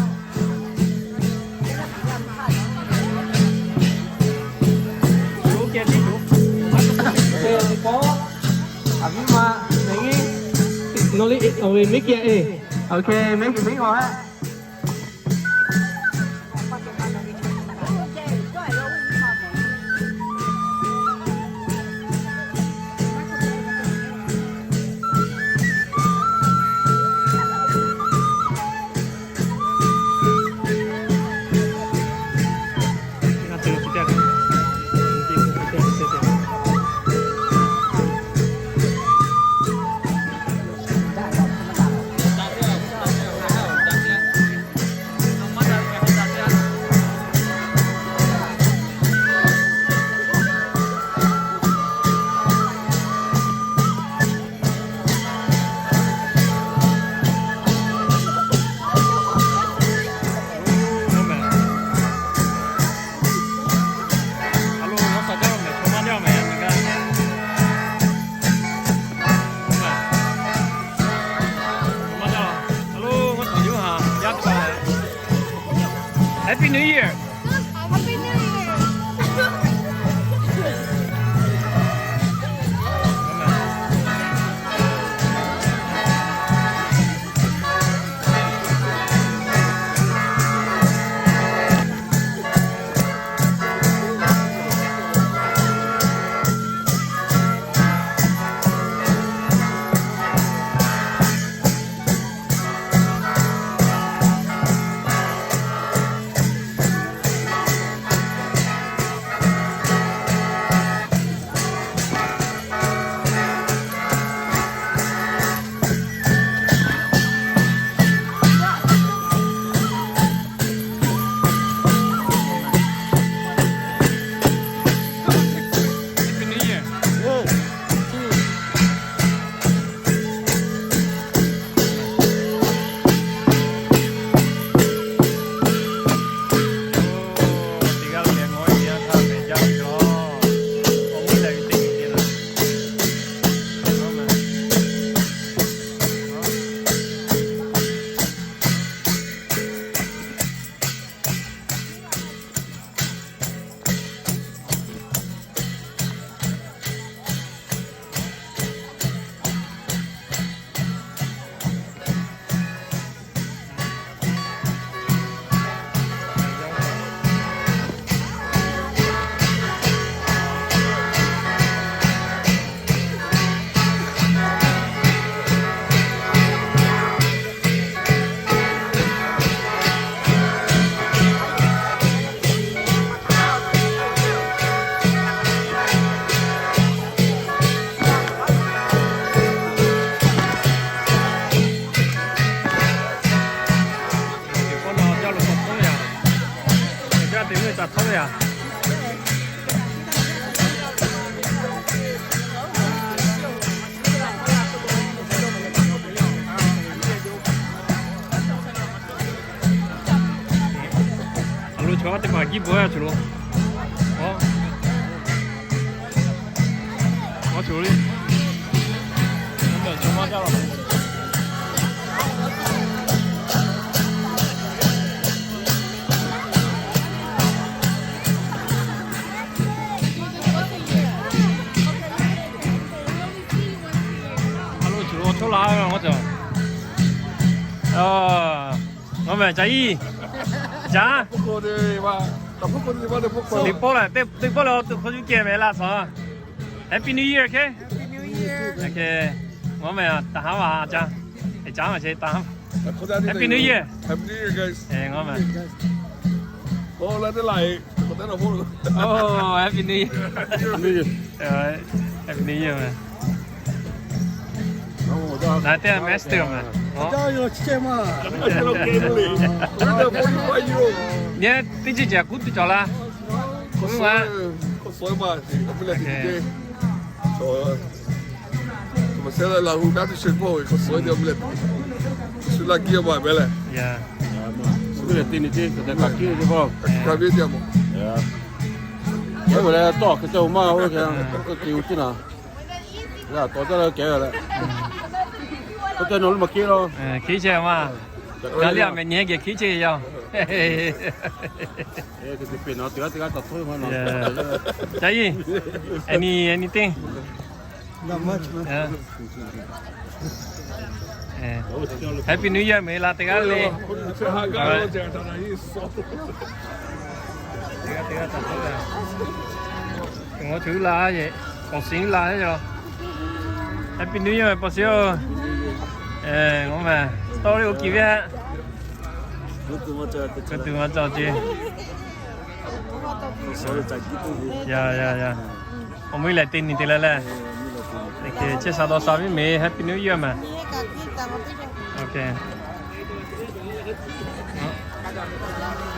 teˇ pawˆ, a viˉ ma, neˇ nyi, nawˬ le awˬ ve mehˉ kehˬ e. Ok, mehˉ kehˬ mehˉ kehˬ a. Happy New Year. Happy New Year. A lo chaw teˇ hpaˍ giˇ bvuhꞈ a cawˬ lo. Aw, aw cawˬ le. A lo cawˬ lo chaw la ve maˇ cawˬ. Ngaˬ meh ca iˉ. Caˉ. Teˇ pawˆ lehˬ, teˇ pawˆ lehˬ, awˬ to hk'aw yuˬ kehˬ mehˍ laˇ shawˍ. Happy New Year, okay? Okay. Ngaˬ meh taˍ haˉ vaˬ a caˇ. Eˬ, caˉ maˬ sheˍ taˍ haˉ. Happy New Year. Ngaˬ meh. Oh, Happy New Year. Happy New Year meh. Naˬ teˇ master meh. Nyi teˇ ceuˬ ceuˬ kuˉ tuˬ cawˬ laˇ. Hk'e te nawˬ lo maˬ kehˉ leh, hk'e te nawˬ lo maˬ kehˉ lo. Hkiˉ chehˇ maˇ. Gaˬ liˇ a meh nyi geh hkiˉ chehˇ yaˇ. Caˇ iˉ. Any, anything? Happy New Year meh la teˇ g'aˇ le. Ngaˬ hui laˬ yeˬ, awˬ shiˍ laˬ heˆ yaˇ. Happy New Year meh paw shiˍ-oˬ. Ngaˬ meh tawˇ le oˇ kiˍ ve. Kuˬ tuˬ maˇ cawˬ ce. Yaˇ yaˇ yaˇ. Awˬ mvuhˇ lehˬ teˇ nyi te leh leh. Chehˇ sha dawˇ sha viˉ meh Happy New Year meh.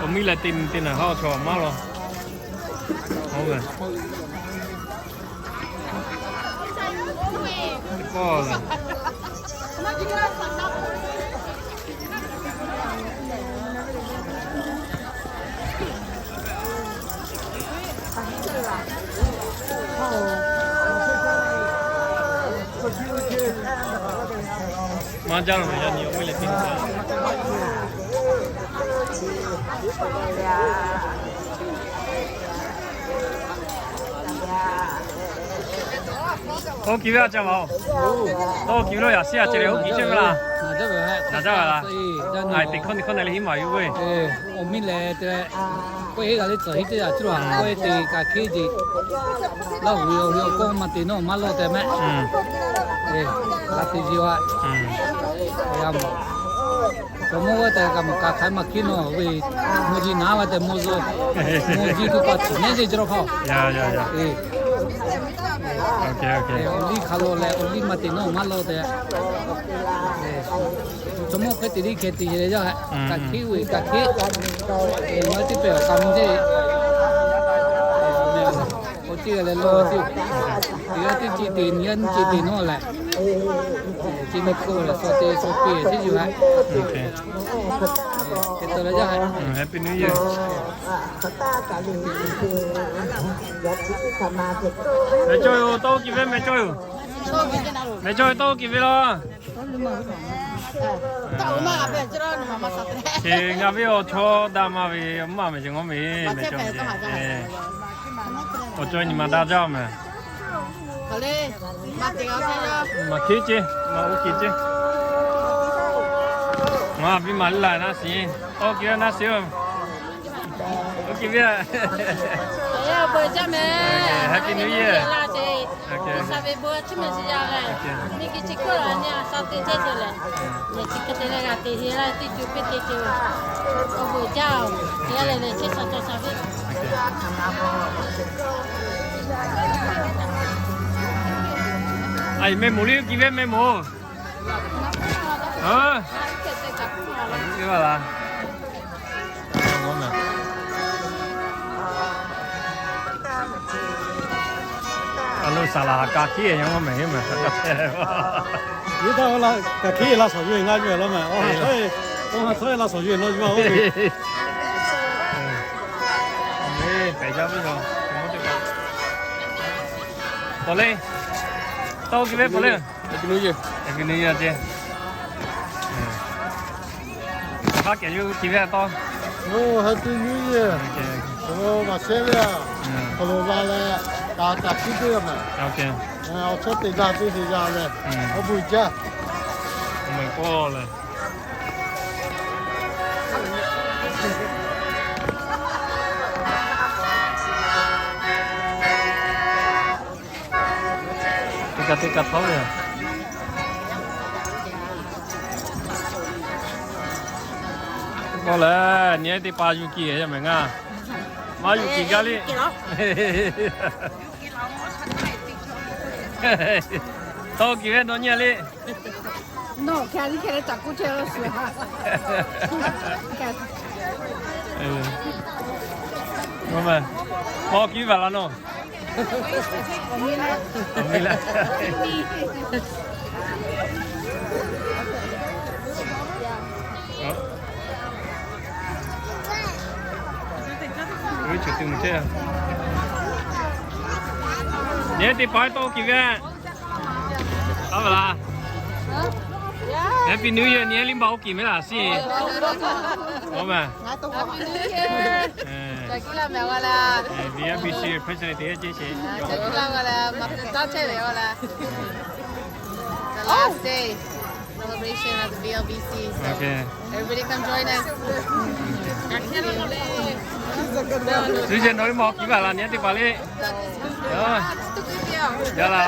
Awˬ mvuhˇ lehˬ teˇ nyi te naˬ haˉ awˬ chaw maˇ law. Maˇ jaˇ lo yaˇ nyi awˬ mvuhˇ lehˬ teˇ nyi. Oˇ kiˍ ve a ca ma-oˬ. Oˇ kiˍ ve lo yaꞈ shiˉ a ceh leh oˇ kiˍ chehˇ ve laˇ. Naˬ jaˇ ve laˇ. Teˇ hkawˇ teˇ hkawˇ na leh hiˉ maˍ yuˬ ve. Awˬ mvuhˇ lehˬ te leh, k'oˆ heˆ g'a le tcuhˍ heˆ teˇ yaꞈ cuˇ a k'oˆ e te kaꞈ hk'e jeˬ. Laˇ huˍ ve awˬ ve awˬ kawˇ maˇ te nawˇ maˇ lawˇ tehꞈ meh. Laˇ te ji a. Yaˇ ma. Jawˇ mawˇ g'aˇ tehꞈ kaꞈ maˬ ka hk'aˬ maˇ hkiˉ nawˇ ve, mawˇ ji naˉ g'aˇ tehꞈ mawˇ zuhˆ, mawˇ ji tuˬ pa tiꞈ nehˉ zeˇ cawˇ hpawˇ. Awˬ liˇ hk'a lo leh awˬ liˇ maˇ te nawˇ maˇ lawˇ tehꞈ. Jawˇ mawˇ hk'e te liˇ hkeh te leh yaˇ, kaꞈ hkiˉ ve kaꞈ hkiˉ. Ngaˬ teˇ pehˍ awˬ ka mvuh teˇ awˬ teˇ g'aˇ leh lawˇ teˇ, teˇ g'aˇ teˇ ci te nyi g'aˇ nyiˇ ci te nawˇ leh, ci mvuh k'o leh sawꞈ te sawꞈ te teˇ yuˬ ha. Hk'e te leh yaˇ ha. Happy New Year. Meh cawˇ yoˬ, tawˇ kiˍ ve meh cawˇ yoˬ. Meh cawˇ ve tawˇ kiˍ ve laˇ. Chi ngaˬ ve awˬ chaw daꞈ ma ve maˇ meh ce ngawˇ meh meh cawˇ ve ce. Awˬ cawˇ nyi ma daꞈ jaˇ meh. Maˬ hkiˉ ce, maˬ oˇ kiˍ ce. Ngaˬ a piˇ maˍ liˇ la naˉ shiˍ, tawˇ kiˍ ve naˉ shiˍ-oˬ. Oˇ kiˍ ve. Awˬ bon jaˇ meh. Happy New Year. Sha ve bon chiˇ meh chi yaˇ leh, miˬ guiˬ chi hkawˇ la nyi a sha te chehˇ ceh leh, nyi chi hk'e te leh g'a te he la teˇ co piˇ te ce-oˬ. Awˬ bon jaˇ-oˬ. Te leh leh chehˇ sha cawˬ sha ve. A, meh moˍ liˇ kiˬ ve meh moˍ. A, a lo saˍ laˍ kaꞈ hkiˉ-e yaˇ mehˍ heˆ mehˍ. Yawˇ htaˇ kaꞈ hkiˉ-e laˇ shawˍ yuˬ-e ngaˇ yuˬ-e laˇ mehˍ. Awˬ ha htawˇ-e laˇ shawˍ yuˬ-e law yuˬ-a oˇ ve. Pehˬ jaˇ ve yoˬ. Pawˬ le. Tawˇ kiˬ ve pawˬ le. Happy New Year. Happy New Year ce. Awˬ hk'aˇ kehˬ yuˬ kiˬ ve a tawˇ. Oˇ, Happy New Year. Awˬ lo maˬ shehˉ ve a. Awˬ lo la leh, taˍ taˍ hkiˉ teˇ g'aˇ mehˍ. Awˬ chawˇ te daˇ teˇ te yaˇ leh, awˬ bon jaˇ. Awˬ meh k'oˆ leh. Ka te ka htawˇ ve. K'o lehˬ, nyi teˇ hpaˍ yuˬ kiˬ yaˇ mehˍ ngaˇ. Maˇ yuˬ kiˬ gaˇ le. Tawˇ kiˬ ve nawˬ nyi le. Mawˬ kiˉ vaˬ la nawˬ. Nyi teˇ hpaˍ tawˇ kiˬ ve. Aˉ vaˬ la. Happy New Year, nyi liˇ baˬ oˇ kiˬ mehˍ laˬ siˉ. Aˉ vaˬ. Happy New Year. Caˬ kiˉ laˇ mehˍ g'a la. Happy New Year, president teˇ g'aˇ ceˇ sheˍ. Caˬ kiˉ laˇ g'a la, maˇ taˇ chehˇ ve g'a la. The last day celebration at the V L B C. So everybody come join us. Suˉ sheˍ nawˬ ve mawˬ kiˉ vaˬ la nyi teˇ hpaˍ le. Yaˇ la.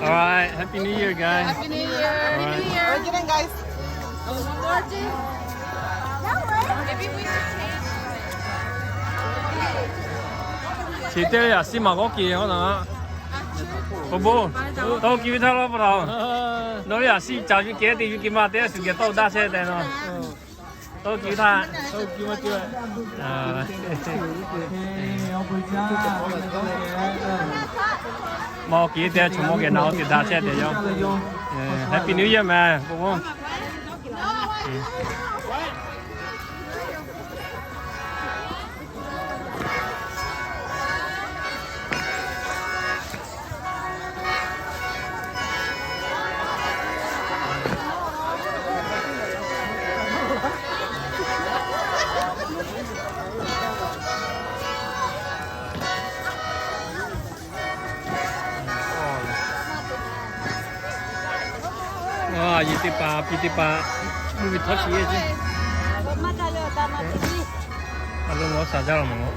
All right. Happy New Year, guys. Happy New Year. All right. Happy New Year, guys. Chi teˇ yaꞈ siˉ maˬ k'awꞈ kiˬ k'o na. K'o bon, tawˇ kiˬ ve htaˇ law pa taw. Nawˬ ve yaꞈ siˉ caˬ yuˬ kehˉ te yuˬ kiˬ maˇ te a shuˍ geh tawˇ daˇ chehˇ tehꞈ nawˬ. Tawˇ kiˬ ve htaˇ. Mawˬ kiˬ te a shuˍ mawˬ geh na oˇ te daˇ chehˇ tehꞈ yaˇ. Happy New Year mehˍ k'o bon. Aˬ, yehˬ teˇ hpaˍ, piˇ teˇ hpaˍ, mvuhˇ miˬ htawˇ shiˍ yehˬ ceˇ. A lo mawˬ shaˍ jaˇ la mawˬ.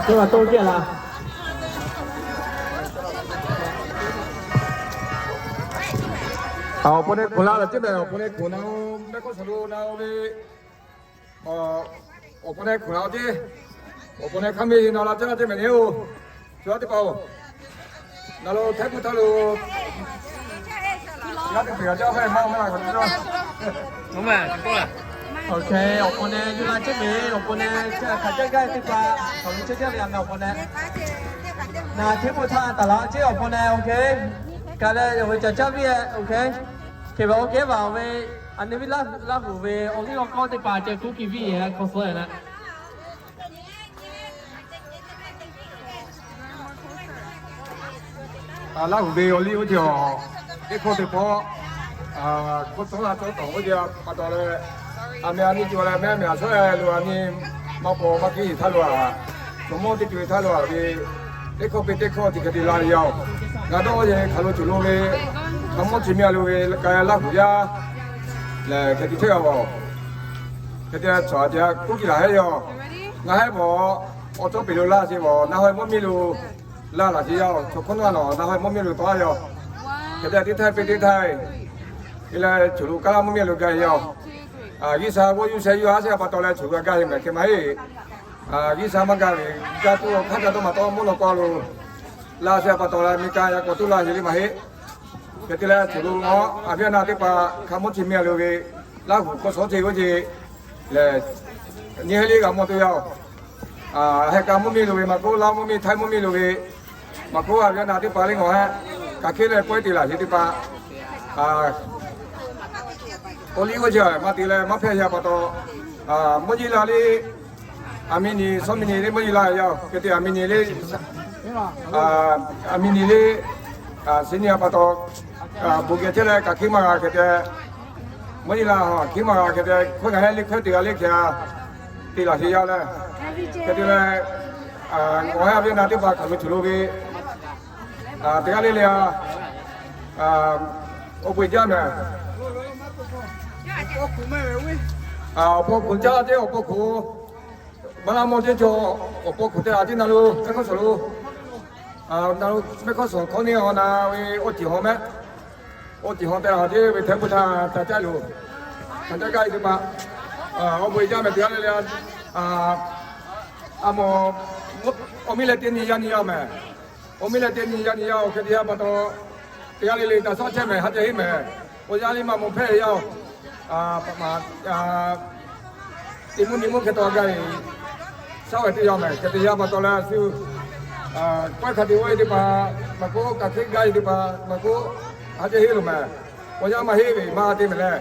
Teˇ g'aˇ toˇ kehˬ laˇ. Awˬ pon neˇ hkuˍ la leh ceˇ mehˍ, awˬ pon neˇ hkuˍ na-o, mehˆ hk'oˆ suhˍ lo na-o ve. Awˬ pon neˇ hkuˍ la-o ceˇ. Awˬ pon neˇ hk'a mehˍ na la caˇ la ceˇ mehˍ le-o. Shu aˉ teˇ hpaˍ-oˬ, na lo htehˉ hpu htaˇ lo, shu aˉ teˇ hpaˍ g'a caˇ hk'e maˇ maˇ la k'o, OK, awˬ pon neˇ yuˬ la ceˇ mehˍ, awˬ pon neˇ hk'aˬ caˇ gaˇ teˇ hpaˍ, awˬ pon neˇ caˇ caˇ ve a mehˍ awˬ pon neˇ. Na htehˉ hpu htaˇ taˍ la ceˇ awˬ pon neˇ, OK. Ka leh awˬ ve caˇ caˇ ve, OK. Hk'e ve OK vaˬ ve, a nyi ve Laˇ huˍ ve awˬ liˇ awˬ hkawˇ teˇ hpaˍ ceh kuˉ kiˬ viˇ yehˬ hk'aw suh na. Laˇ huˍ ve awˬ liˇ oˇ ceuˬ, teˇ hkawˇ teˇ hpawˇ, hkawˇ tcuhˉ la tcuhˉ tawˍ oˇ ceuˬ pa taw leh, a mehˍ a nyi cawˬ leh mehˉ mehˍ a shawˉ lo a nyi, maˇ paw maˇ kiˉ htaˇ lo a, mawˬ mawˇ teˇ ceuˬ htaˇ lo a ve, teˇ hkawˇ piˇ teˇ hkawˇ tiꞈ hk'e te la ve yaˇ-oˬ. Ngaˬ dawˇ yehˬ hk'aˬ lo cawˬ lo ve, hk'a mawˇ chi meh lo ve ka Laˇ huˍ yaˇ lehˬ hk'e te chehˇ a-oˬ. Hk'e te a cawˬ a te a kuˉ kiˬ laˬ hehˉ yaˇ-oˬ. Ngaˬ hehˉ paw awˬ cawˇ peˬ lo laˇ sheˍ paw, na haweh mvuhˇ miˬ lo laˇ laˬ sheˍ yaˇ-oˬ. Chaw hkawˇ naˇ nawˬ na haweh mvuhˇ miˬ lo tawˆ a yaˇ-oˬ. Hk'e te teˇ htaiˇ peˇ teˇ htaiˇ, hk'e leh cawˬ lo kaˇ laˇ mvuhˇ miˬ lo gaˇ yaˇ-oˬ. G'uiˬ sha g'awˇ yuˬ sheh yuˬ a sheˍ a pa taw leh cawˬ lo gaˇ heˆ mehˍ hk'e maˇ heˆ. G'uiˬ sha maˇ gaˇ ve, gaˇ tuˬ awˬ hk'aˇ gaˇ dawˇ maˍ tawˇ mvuhˇ naw k'aw lo laˇ sheˍ a pa taw leh miˬ ka yaꞈ k'awꞈ tuˉ laˇ sheˍ le maˇ heˆ. Hk'e te leh cawˬ lo a, a viˉ a naˆ teˇ hpaˍ hk'a mawˇ chi meh lo ve, Laˇ huˍ hkawˇ shawˉ ceuˬ oˇ ceuˬ lehˬ, nyi heˆ le g'a mawˇ te yaˇ-oˬ. Heh ka mvuhˇ miˬ lo ve maˇ k'oˆ, Laˇ mvuhˇ miˬ, Htaiˇ mvuhˇ miˬ lo ve maˇ k'oˆ, a viˉ a naˆ teˇ hpaˍ le ngaˬ hehˉ, kaˬ hk'e leh pawehˇ te laˬ sheˍ teˇ hpaˍ, awˬ liˇ oˇ ceuˬ maˇ te leh maˇ hpehˇ sheˍ a pa taw, mvuhˇ yeˬ la le, a miˬ nyi, shawˉ miˬ nyi le mvuhˇ yeˬ la yaˇ-oˬ. Hk'e te a miˬ nyi le, a miˬ nyi le, shu nyi a pa taw, Bon geh chehˇ leh kaꞈ hkiˉ maˇ g'a hk'e te, mvuhˇ nyi la hkiˉ maˇ g'a hk'e te, hkawˇ ngaˬ heˆ liˇ hkawehˇ teˇ g'aˇ liˇ hk'e a, te laˬ sheˍ yaˇ leh, hk'e te leh, ngaˬ hui a ve na teˇ hpaˍ hk'aˬ lo tuˬ lo ve, teˇ g'aˇ le le a, awˬ bon jaˇ mehˍ. Awˬ pon hk'oꞈ caˇ teˇ awˬ pon hk'oꞈ, baˆ laˇ mawˇ teˇ cawˬ, awˬ pon hk'oꞈ te a teˇ na lo mehˆ hkawˇ suhˍ lo, na lo mehˆ hkawˇ suhˍ hkawˇ neˇ awˬ na ve oˇ tiˍ hawˬ mehˆ, oˇ tiˍ hawˬ te a teˇ ve hteˇ pu htaˇ ca caˇ yoˬ. Ca caˇ gaˇ ve teˇ hpaˍ, awˬ bon jaˇ mehˍ teˇ g'aˇ le le a, a mawˬ, awˬ miˇ leh teˇ nyi yaˇ nyi yaˇ mehˍ. Awˬ miˇ leh teˇ nyi yaˇ nyi yaˇ oˬ hk'e te yaˇ pa taw, teˇ g'aˇ le le taꞈ shawˉ chehˇ mehˍ, ha ceh heˆ mehˍ. Awˬ yanˇ liˇ maˇ mawˬ hpehˇ ve yaˇ oˬ, teˇ mvuhˇ nyi mvuhˇ hk'e taw gaˇ ve, shaˉ ve teˇ yaˇ mehˍ. Hk'e te yaˇ pa taw leh a shu, kawehˇ hk'a te g'awˇ ve teˇ hpaˍ maˇ k'oˆ, kaꞈ hk'e gaˇ ve teˇ hpaˍ maˇ k'oˆ, ha ceh heˆ loˬ mehˍ. Awˬ yanˇ maˇ heˆ ve maˇ te mehˍ leh,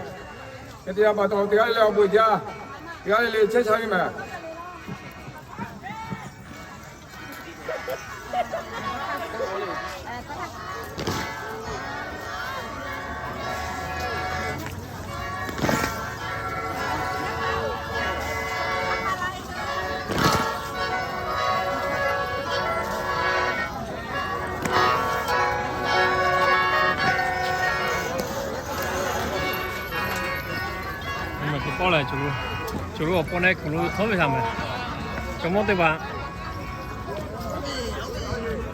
hk'e te yaˇ pa taw teˇ g'aˇ le le awˬ bon jaˇ, teˇ g'aˇ le le chehˇ sha ve mehˍ. Awˬ mehˍ kuˬ pawˆ leh, choˬ lo awˬ pawˆ nehˇ hkuiˬ lo htawˇ ve htaꞈ mehˍ. Chaw mawˇ teˇ hpaˍ,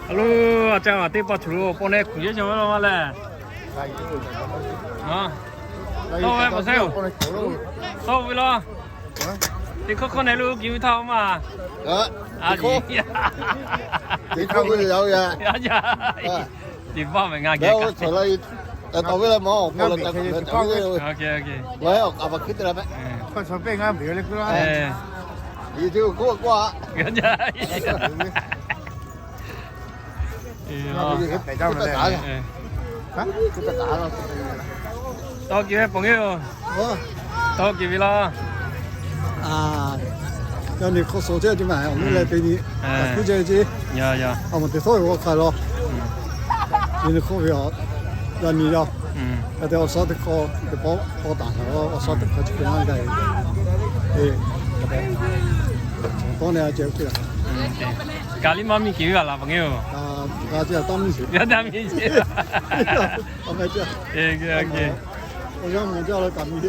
a lo, a ca a teˇ hpaˍ choˬ lo awˬ pawˆ nehˇ hkuiˬ yeˇ cawˬ ve la maˇ lehˬ. Tawˇ ve pa sehˉ oˬ, tawˇ ve la. Teˇ hkawˇ hkawˇ nehˬ lo kiˬ ve htaˇ maˇ. Teˇ hkawˇ ve yaˇ, yaˇ, teˇ hpaˍ ve ngaˬ geh Tawˇ kiˬ ve pon g'eˇ oˬ. Tawˇ kiˬ ve laˇ. Yaˇ nyi hk'aw suh ceh teˇ maˬ awˬ miˇ leh teˇ nyi, kuˇ ceh ceh. A maˬ teˇ tawˇ ve g'awˇ hk'a law. Yaˇ nyi hk'oˆ ve a, yaˇ nyi yaˇ. Hk'e te awˬ suhˉ teˇ hk'awˇ teˇ pawˆ k'awꞈ taˍ hk'a, awˬ suhˉ teˇ hk'awˇ chi hk'e naˇ gaˇ ve. Tawˇ nehˬ a ceh oˇ hk'e a. Kaˬ liˇ maˇ miˇ kiˬ ve a laˬ pon g'eˇ oˬ. Kaˬ ceh a taˇ miˇ sheˍ. Yaˇ taˇ miˇ sheˍ. Awˬ yanˇ mawˬ jaˇ leh kaꞈ miˇ.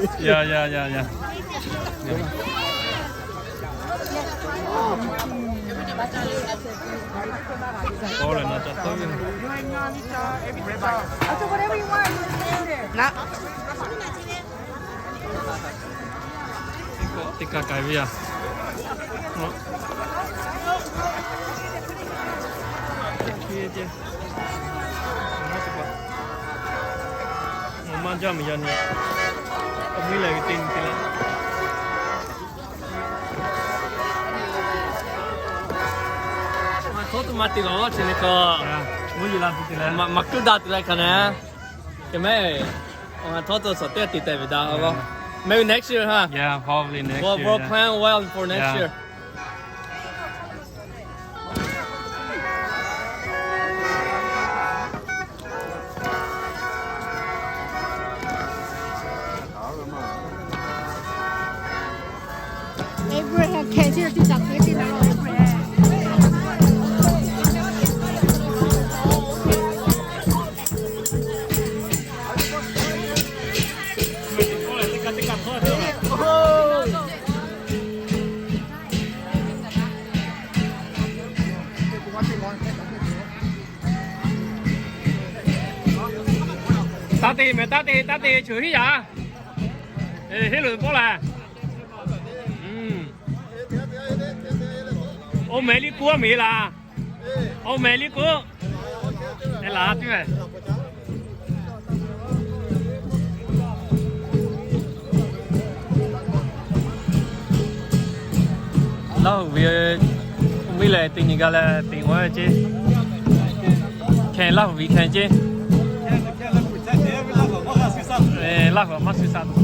Teˇ kaˬ k'ai ve a. Maˇ jaˇ mehˍ yaˇ nyi. Awˬ miˇ leh ve teˇ nyi te leh. Ngaˬ htawˇ tuˬ maˇ te lawˬ chi nyi kaꞈ, maˇ kuˉ daꞈ tuˬ leh hkanˍ nehˬ. Hk'e mehˍ, ngaˬ htawˇ tuˬ suhˍ teˇ te tehꞈ ve daꞈ a. Maybe next year, huh? Yeah, probably next year. We'll plan well for next year. Abraham, can you do something? Abraham. Taˇ te mehˍ, taˇ te, taˇ te, chuˬ hiˉ yaˇ. Heˆ loˬ pawˆ lehˬ. Oˇ mehˍ liˇ k'oˆ a mehˍ laˬ. Oˇ mehˍ liˇ k'oˆ. Laˬ tuˬ ve. Laˇ huˍ ve, miˇ leh teˇ nyi gaˇ leh te g'awˇ ceˇ. Hkeh Laˇ huˍ ve hkeh ceˇ. Laˇ huˍ maˇ suh shaˍ tuˬ.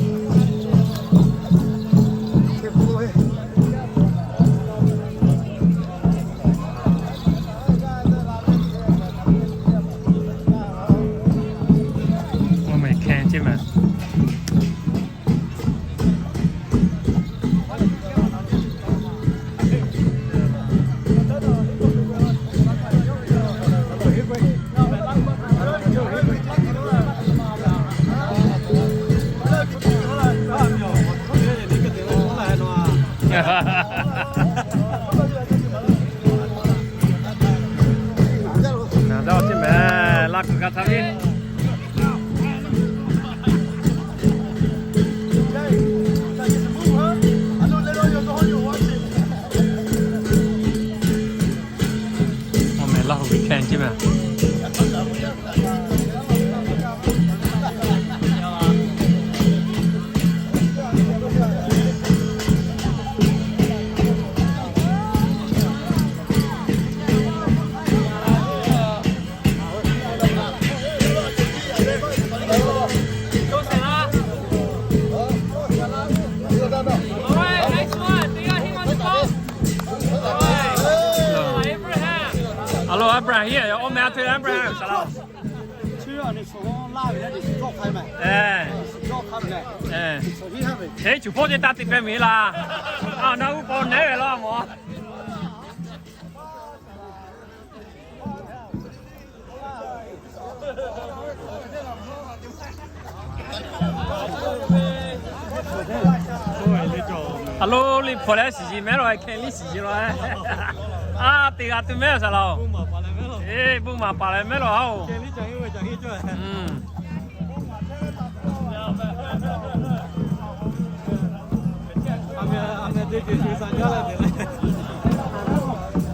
Hk'aˬ ve awˬ mehˍ laˇ hoꞈ ve hkeh ce mehˍ. Hello, Abraham here. Awˬ mehˍ a htoꞈ Abraham. Heh, cuˬ hpawˇ teˇ taˇ te peh miˬ laˇ. A, na uˉ paw nehˉ ve laˇ mawˬ. A lo, liꞈ hpawnˬ leh shiˍ shiˍ mehˉ lawˬ, hkeh liˇ shiˍ shiˍ lawˬ. A, teˇ g'aˇ tuˬ mehˉ saˍ laˍ-oˬ. Eˬ, bon maˍ paˍ leh mehˉ lawˬ a-oˬ.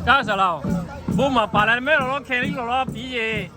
Caˇ saˍ laˍ-oˬ, bon maˍ paˍ leh mehˉ lawˬ lawˬ, hkeh liˇ lawˬ lawˬ piˇ yeˬ.